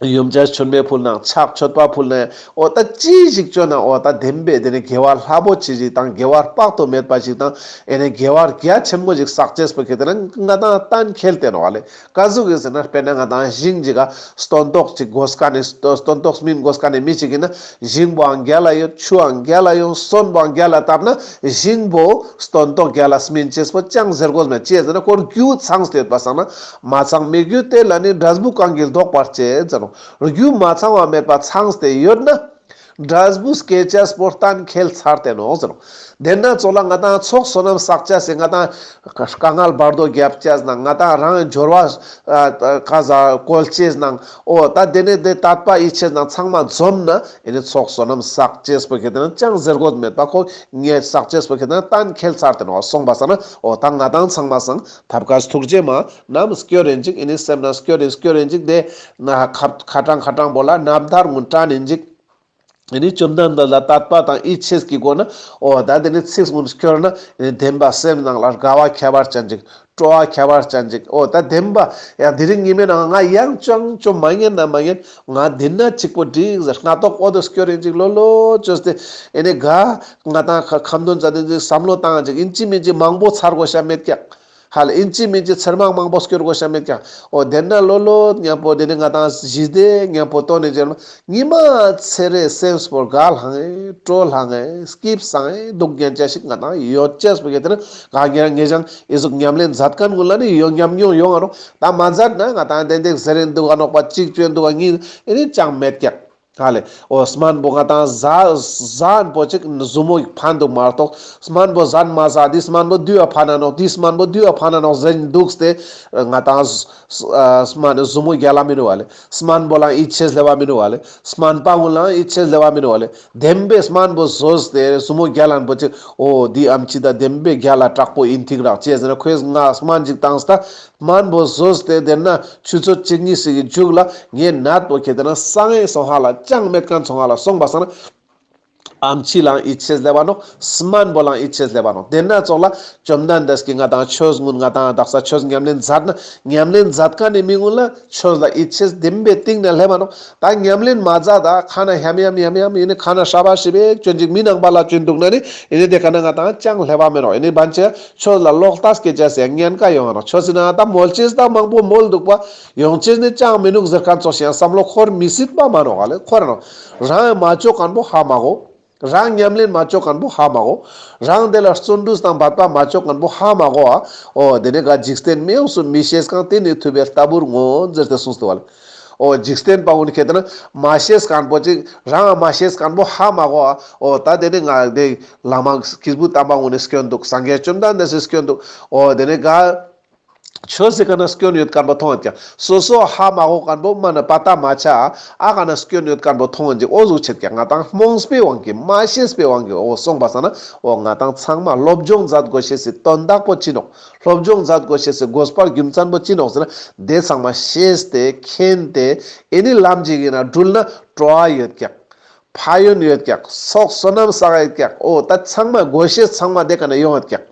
ཡོན་ཆབ་མཆོད་མེ་ཕུལ་ནའང་ཕྱག་མཆོད་པ་ཕུལ་ནའང་འོ་ད་ཅི་ཞིག་བཅོ་ནའང་འོ་ད་བདེན་པའི་དེ་ནི་དགེ་བ་ལྷག་པོ་ཆེ་ཞིག་དང་དགེ་བ་དཔག་ཏུ་མེད་པ་ཞིག་དང་ཨེ་ནི་དགེ་བ་རྒྱ་ཆེན་མོ་ཞིག་བསགས་ཅེས་པོ་ཁྱེར་ཏེ་ན་ང་ཏང་གཏན་འཁེལ་ཏེ་ནོག་ལེ། ག་ཟུག་གི་ཟེར་ན་དཔེར་ན་ང་ཏང་ཞིང་ཅིག་ག་སྟོན་ཐོག་ཅིག་དགོས་ཁན་ནི་སྟོན་ཐོག་སྨིན་དགོས་ཁན་ནི་མི་ཅིག་ཨིན་ན་ཞིང་པོའང་རྒྱལ་ལ་ཡོད། ཆུའང་རྒྱལ་ལ་ཡོད། སོན་པོའང་རྒྱལ་ལ་བཏབ་ན་ཞིང་པོ་སྟོན་ཐོག་རྒྱལ་ལ་སྨིན་ཅེས་པོ་ཅང་ཟེར་དགོས་མེད། ཅི་ཟེར་ན་ཁོ་རྒྱུ་ཚང་སྟེ་ཡོད་པ་སང་ན་མ་ཚང་མི་རྒྱུ་དེ་ལ་ནི་འབྲས་བུ་གང་གིས་བཟློག་པར་བྱེད་ཟེར་ནོག། རྒྱུ་མ་ཚང་བ་མེད་པ་ཚང་སྟེ་ཡོད་ན་འབྲས་བུ་སྐྱེ་ཅེས་པོ་གཏན་འཁེལ་ཚར་ཏེ་ནོག་ཟེར་ནོག། དེ་ན་ཚོགས་ལ་ང་ཏང་ཚོགས་བསོད་ནམས་བསགས་ཅེས་སི་ང་ཏང་དཀའ་ངལ་བར་དོ་རྒྱབ་ཅེས་ནང་ང་ཏང་རང་འབྱོར་བ་ཨ་ཀ་ཟ་བཀོལ་ཅེས་ནང་འོ་ད་དེ་ནི་དེ་དད་པ་ཡིད་ཆེས་ནང་ཚང་མ་འཛོམས་ན་ཨེ་ནི་ཚོགས་བསོད་ནམས་བསགས་ཅེས་པོ་ཁྱེར་ཏེ་ན་ཅང་ཟེར་དགོས་མེད་པ་ཁོ་ངས་བསགས་ཅེས་པོ་ཁྱེར་ཏེ་ན་གཏན་འཁེལ་ཚར་ཏེ་ནོག། སོང་པ་སང་ན་འོ་ད་ང་ཏང་ཚང་མ་སང་ཐབས་མཁས་ཐུགས་རྗེ་མ་ནམ་སྐྱོར་ཨིན་ཅིག། ཨེ་ནི་སེམས་ནང་སྐྱོར་ཨིན་སྐྱོར་ཨིན་ཅིག། དེ་ན་ཁ་ཁ་ཏང་ཁ་ཏང་པོ་ལ་རྣམ་ཐར་གུན་བཀྲན་ཨིན་ཅིག། ཨེ་ནི་བཅོམ་ལྡན་འདས་ལ་དད་པ་དང་ཡིད་ཆེས་ཀྱི་སྒོ་ནས་འོ་ད་དེ་ནི་ཚིག་གུན་སྐྱོར་ན་ཨེ་ནི་བདེན་པ་སེམས་ནང་ལ་དགའ་བ་ཁྱད་པར་ཅན་ཅིག། སྤྲོ་བ་ཁྱད་པར་ཅན་ཅིག། འོ་ད་བདེན་པ་ཡང་དེ་རིང་ཉི་མའི་ནང་ང་ཡང་ཅང་ཅོ་མ་ཉན་ན་མ་ཉན། ང་འདི་ན་གཅིག་པོ་འགྲིག་ཟེར་སྔ་ཐོག་འོ་དོ་སྐྱོར་ཨིན་ཅིག། ལོ་ལོ་ཅོས་ཏེ་ཨེ་ནི་ག་ང་ཏང་ཁ་ཁ་འདོན་ཙ་དེ་ཅིག་བསམ་བློ་བཏང་ཅིག། ཨིན་ཅི་མིན་ཅི་མང་པོ་ཚར་དགོས་ཤ་མེད་ཀྱག། ཧ་ལ་ཨིན་ཅི་མིན་ཅི་ཚེར་མང་མང་པོ་སྐྱོར་དགོས་ཤ་མེད་ཀྱག། འོ་དེ་ན་ལོ་ལོ་མཉམ་པོ་དེ་ནི་ང་ཏང་ཞི་བདེ་མཉམ་པོ་ཐོབ་ནི་ཅན་ཉི་མ་ཚེ་རེ་སེམས་པོ་དགའ་ལྷང་ངེ་སྤྲོ་ལྷང་ངེ་སྐྱིད་སང་ངེ་སྡུག་ཉན་ཅེས་ཤིག་ང་ཏང་ཡོད་ཅེས་པོ་ཁྱེར་ཏེ་ན་ག་ངེ་རང་ངེ་ཅང་ཨི་ཟུག་ཉམས་ལེན་མཛད་ཁན་གུན་ལ་ནི་ཡོད་ཉམས་མྱོང་ཡོང་ང་རུང་། ད་མ་མཛད་ན་ང་ཏང་དེ་འདེགས་ཟེར་ཨིན་འདུག་ག་ནོག་པ་གཅིག་བཅོས་འདུག་ག་ཉིས་ཨེ་ནི་ཅང་མེད་ཀྱག། ཧ་ལེ། འོ་སྨན་པོ་ང་ཏང་ཟ་ཟན་པོ་ཅིག་ཟུར་མོ་ཕན་འདུག་མ་གཏོགས་སྨན་པོ་ཟན་མ་ཟ་འདི་སྨན་པོ་དུས་ཨ་ཕན་ན་ནོག། འདི་སྨན་པོ་དུས་ཨ་ཕན་ན་ནོག་ཟེར་འདུག་སྟེ་ང་ཏང་ཨ་སྨན་ཟུར་མོ་རྒྱལ་ལ་མི་ནུག་ཧ་ལེ། སྨན་པོ་ལའང་ཡིད་ཆེས་སླེབ་བ་མི་ནུག་ཧ་ལེ། སྨན་པ་གུན་ལའང་ཡིད་ཆེས་སླེབ་བ་མི་ནུག་ཧ་ལེ། བདེན་པའི་སྨན་པོ་ཟོས་ཏེ་ཟུར་མོ་རྒྱལ་ལ་པོ་ཅིག། འོ་འདི་ཨམ་ཆི་ད་བདེན་པའི་རྒྱལ་ལ་དྲག་པོ་ཨིན་ཐིག་རག་ཅེས་ཟེར་ན་ཁོས་ང་སྨན་ཅིག་བཏང་སྟེ་སྨན་པོ་ཟོས་ཏེ་དེ་ན་ཆུ་ཚོད་གཅིག་གཉིས་ཤིག་གི་མཇུག་ལ་ངའི་ནད་པོ་ཁྱེར་ཏེ་ན་སང་ངེ་སོང་ཧ་ལ་ཅང་མེད་ཁན་སོང་ཧ་ལ། སོང་པ་སང་ན་ ཨམ་ཆི་ལའང་ཡིད་ཆེས་ལེབ་བ་ནོག་སྨན་པོ་ལའང་ཡིད་ཆེས་ལེབ་བ་ནོག་དེ་ན་ཙོགས་ལ་བཅོམ་ལྡན་འདས་ཀྱིས་ང་དང་ཆོས་ཀུན་ང་དང་དག་ས་ཆོས་ཉམས་ལེན་མཛད་ན་ཉམས་ལེན་མཛད་མཁན་ནི་མི་ཀུན་ལ་ཆོས་ལ་ཡིད་ཆེས་བདེན་པའི་གཏིང་ནས་ལེབ་བ་ནོག་ད་ཉམས་ལེན་མ་མཛད་ད་ཁ་ན་ཧམ་ཡམ་ཧམ་ཡམ་ཡིན་ནི་ཁ་ན་ཧྲ་བ་ཧྲི་བེ་ཅོན་ཅིག་མི་ནང་པ་ལ་ཅོན་འདུག་ན་ནི་ཡིན་ནི་དེ་ཁ་ན་ང་དང་ཅང་ལེབ་བ་མེད་ནོག་ཡིན་ནི་བན་ཆེ་ཆོས་ལ་ལོག་ལྟ་སྐྱེ་ཅེས་སི་ཉེན་ཁ་ཡོང་ང་ནོག་ཆོས་སི་ནང་ད་མོལ་ཅེས་ད་མང་པོ་མོལ་འདུག་པ། ཡོང་ཅེས་ནི་ཅང་མི་ནུག་ཟེར་མཁན་ཙོགས་ཤིག་ཡང་བསམ་བློ་འཁོར་མི་སྲིད་པ་མ་ནོག་ག་ལེ་འཁོར་ར་ནོག་རང་མ་ཅོ་མཁན་པོ་ཧ་མ་གོ། རང་ཉམས་ལེན་མ་ཅོ་མཁན་པོ་ཧ་མ་གོ། རང་དེ་ལ་བརྩོན་འགྲུས་དང་འབད་པ་མ་ཅོ་མཁན་པོ་ཧ་མ་གོ་ཨ། འོ་དེ་ནི་ག་འཇིག་རྟེན་མི་ཡོངས་སུ་མི་ཤེས་གང་དེ་ནི་ཐུབ་པའི་ལྟ་བུར་ངོ་ཟེར་ཏེ་གསུངས་ཏེ་བ་ལེ། འོ་འཇིག་རྟེན་པ་ཀུན་ཁེ་ཏེ་ན་མ་ཤེས་མཁན་པོ་ཅིག་རང་མ་ཤེས་མཁན་པོ་ཧ་མ་གོ་ཨ། འོ་ད་དེ་ནི་ང་དེ་བླ་མ་སྐྱེས་བུ་དམ་པ་ཀུན་ནི་སྐྱོན་འདུག་སངས་རྒྱས་བཅོམ་ལྡན་འདས་སི་སྐྱོན་འདུག་འོ་དེ་ནི་ག་ཆོས་སི་ཀ་ན་སྐྱོན་ཡོད་མཁན་པོ་མཐོང་ཡོད་ཀྱག་སོ་སོ་ཧ་མ་གོ་མཁན་པོ་མ་ན་པ་ཏ་མ་ཆ་ཨ་ཀ་ན་སྐྱོན་ཡོད་མཁན་པོ་མཐོང་ཡོད་ཀྱག་འོ་ཟུག་ཆེད་ཀྱག་ང་དང་རྨོངས་པའི་དབང་གིས་མ་ཤེས་པའི་དབང་གིས་འོ་སོང་པ་སང་ན་འོ་ང་དང་ཚང་མ་སློབ་སྦྱོང་མཛད་དགོས་ཤེས་སི་དོན་དག་པོ་ཅི་ནོག་སློབ་སྦྱོང་མཛད་དགོས་ཤེས་སི་དགོས་པ་རྒྱུ་མཚན་པོ་ཅི་ནོག་ཟེར་ན་དེ་ཚང་མ་ཤེས་ཏེ་མཁྱེན་ཏེ་ཨེ་ནི་ལམ་ཅིག་ཡིན་ན་དྲུལ་ན་སྤྲོ་བ་ཡོད་ཀྱག་ཕན་ཡོན་ཡོད་ཀྱག་སོགས་བསོད་ནམས་བསགས་ཡོད་ཀྱག་འོ་ད་ཚང་མ་དགོས་ཤེས་ཚང་མ་དེ་ཀ་ན་ཡོང་ཡོད་ཀྱག་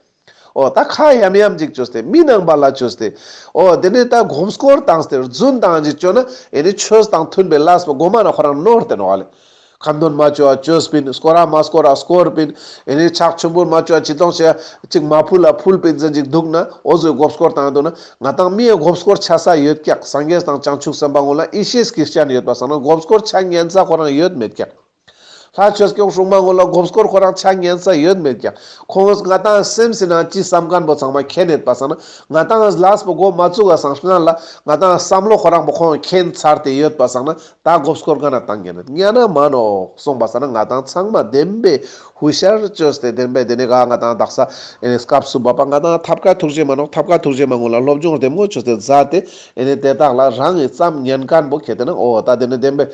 འོ་ད་ཁ་ཡམ་ཡམ་ཅིག་བཅོས་ཏེ་མི་ནང་པ་ལ་བཅོས་ཏེ། འོ་དེ་ནས་ད་མགོ་སྐོར་བཏང་སྟེ་རྫུན་བཏང་ཅིག་བཅོས་ན་ཨེ་ནི་ཆོས་དང་མཐུན་པའི་ལས་པོ་གོ་མ་ན་ཁོ་རང་ནོར་ཏེ་ནོག་ལེ། ཁ་འདོན་མ་བཅོ་བ་བཅོས་པིན། སྐོར་ར་མ་སྐོར་ར་སྐོར་པིན། ཨེ་ནི་ཕྱག་མཆོད་འབུལ་མ་བཅོ་བ་ཅི་གཏོང་བྱས་ཅིག་མ་ཕུལ་ལ་ཕུལ་པིན་ཟེར་ཅིག་འདུག་ན་འོ་ཟོས་མགོ་སྐོར་བཏང་འདུག་ན་ང་དང་མིའི་མགོ་སྐོར་ཆ་ས་ཡོད་ཀྱག་སངས་རྒྱས་དང་བྱང་ཆུབ་སེམས་དཔའ་ཀུན་ལ་ཡེ་ཤེས་ཀྱི་སྤྱན་ཡོད་པ་སང་ན་མགོ་སྐོར་ཆ་ཉན་ས་ཁོ་རང་ཡོད་མེད་ཀྱག་ལྷ་ཆོས་སྐྱོང་སྲུང་མ་ཀུན་ལ་མགོ་སྐོར་ཁོ་རང་ཆ་ཉན་ས་ཡོད་མེད་ཀྱག་ཁོང་ང་དང་སེམས་སི་ནང་ཅི་བསམ་མཁན་པོ་ཚང་མ་མཁྱེན་ཡོད་པ་སང་ན་ང་དང་ལས་པོ་འགོ་མ་བཙུགས་པ་སང་སྔན་ལ་ང་དང་བསམ་བློ་ཁོ་རང་པོ་ཁོང་མཁྱེན་ཚར་ཏེ་ཡོད་པ་སང་ན་ད་མགོ་སྐོར་ག་ན་བཏང་ཉན་ཡོད་ཉན་ན་མ་ནོག་སོང་པ་སང་ན་ང་དང་ཚང་མ་བདེན་པའི་ཧུ་ཤར་བཅོས་ཏེ་བདེན་པའི་དེ་ནས་ག་ང་དང་དག་ས་ཨེ་ནི་སྐབས་སུ་བབ་པ་ང་དང་ཐབས་མཁས་ཐུགས་རྗེ་མ་ནོག་ཐབས་མཁས་ཐུགས་རྗེ་མ་ཀུན་ལ་སློབ་སྦྱོང་བདེ་མོ་བཅོས་ཏེ་མཛད་དེ་ཨེ་ནི་དེ་དག་ལ་རང་གི་ཙམ་ཉན་མཁན་པོ་ཁེ་ཏེ་ན་འོ་ད་དེ་ནི་བདེན་པའི་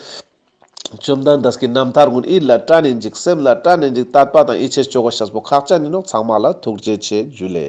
བཅོམ་ལྡན་འདས་ཀྱི་རྣམ་ཐར་ཀུན་ཡིད་ལ་དྲན་ནིན་ཅིག་སེམས་ལ་དྲན་ནིན་ཅིག་དད་པ་དང་ཡིད་ཆེས་བཅོ་དགོས་ཤེས་པོ་ཁག་ཅན་ཡིན་ནོག་ཚང་མ་ལ་ཐུགས་རྗེ་ཆེ་ཇུ་ལེ།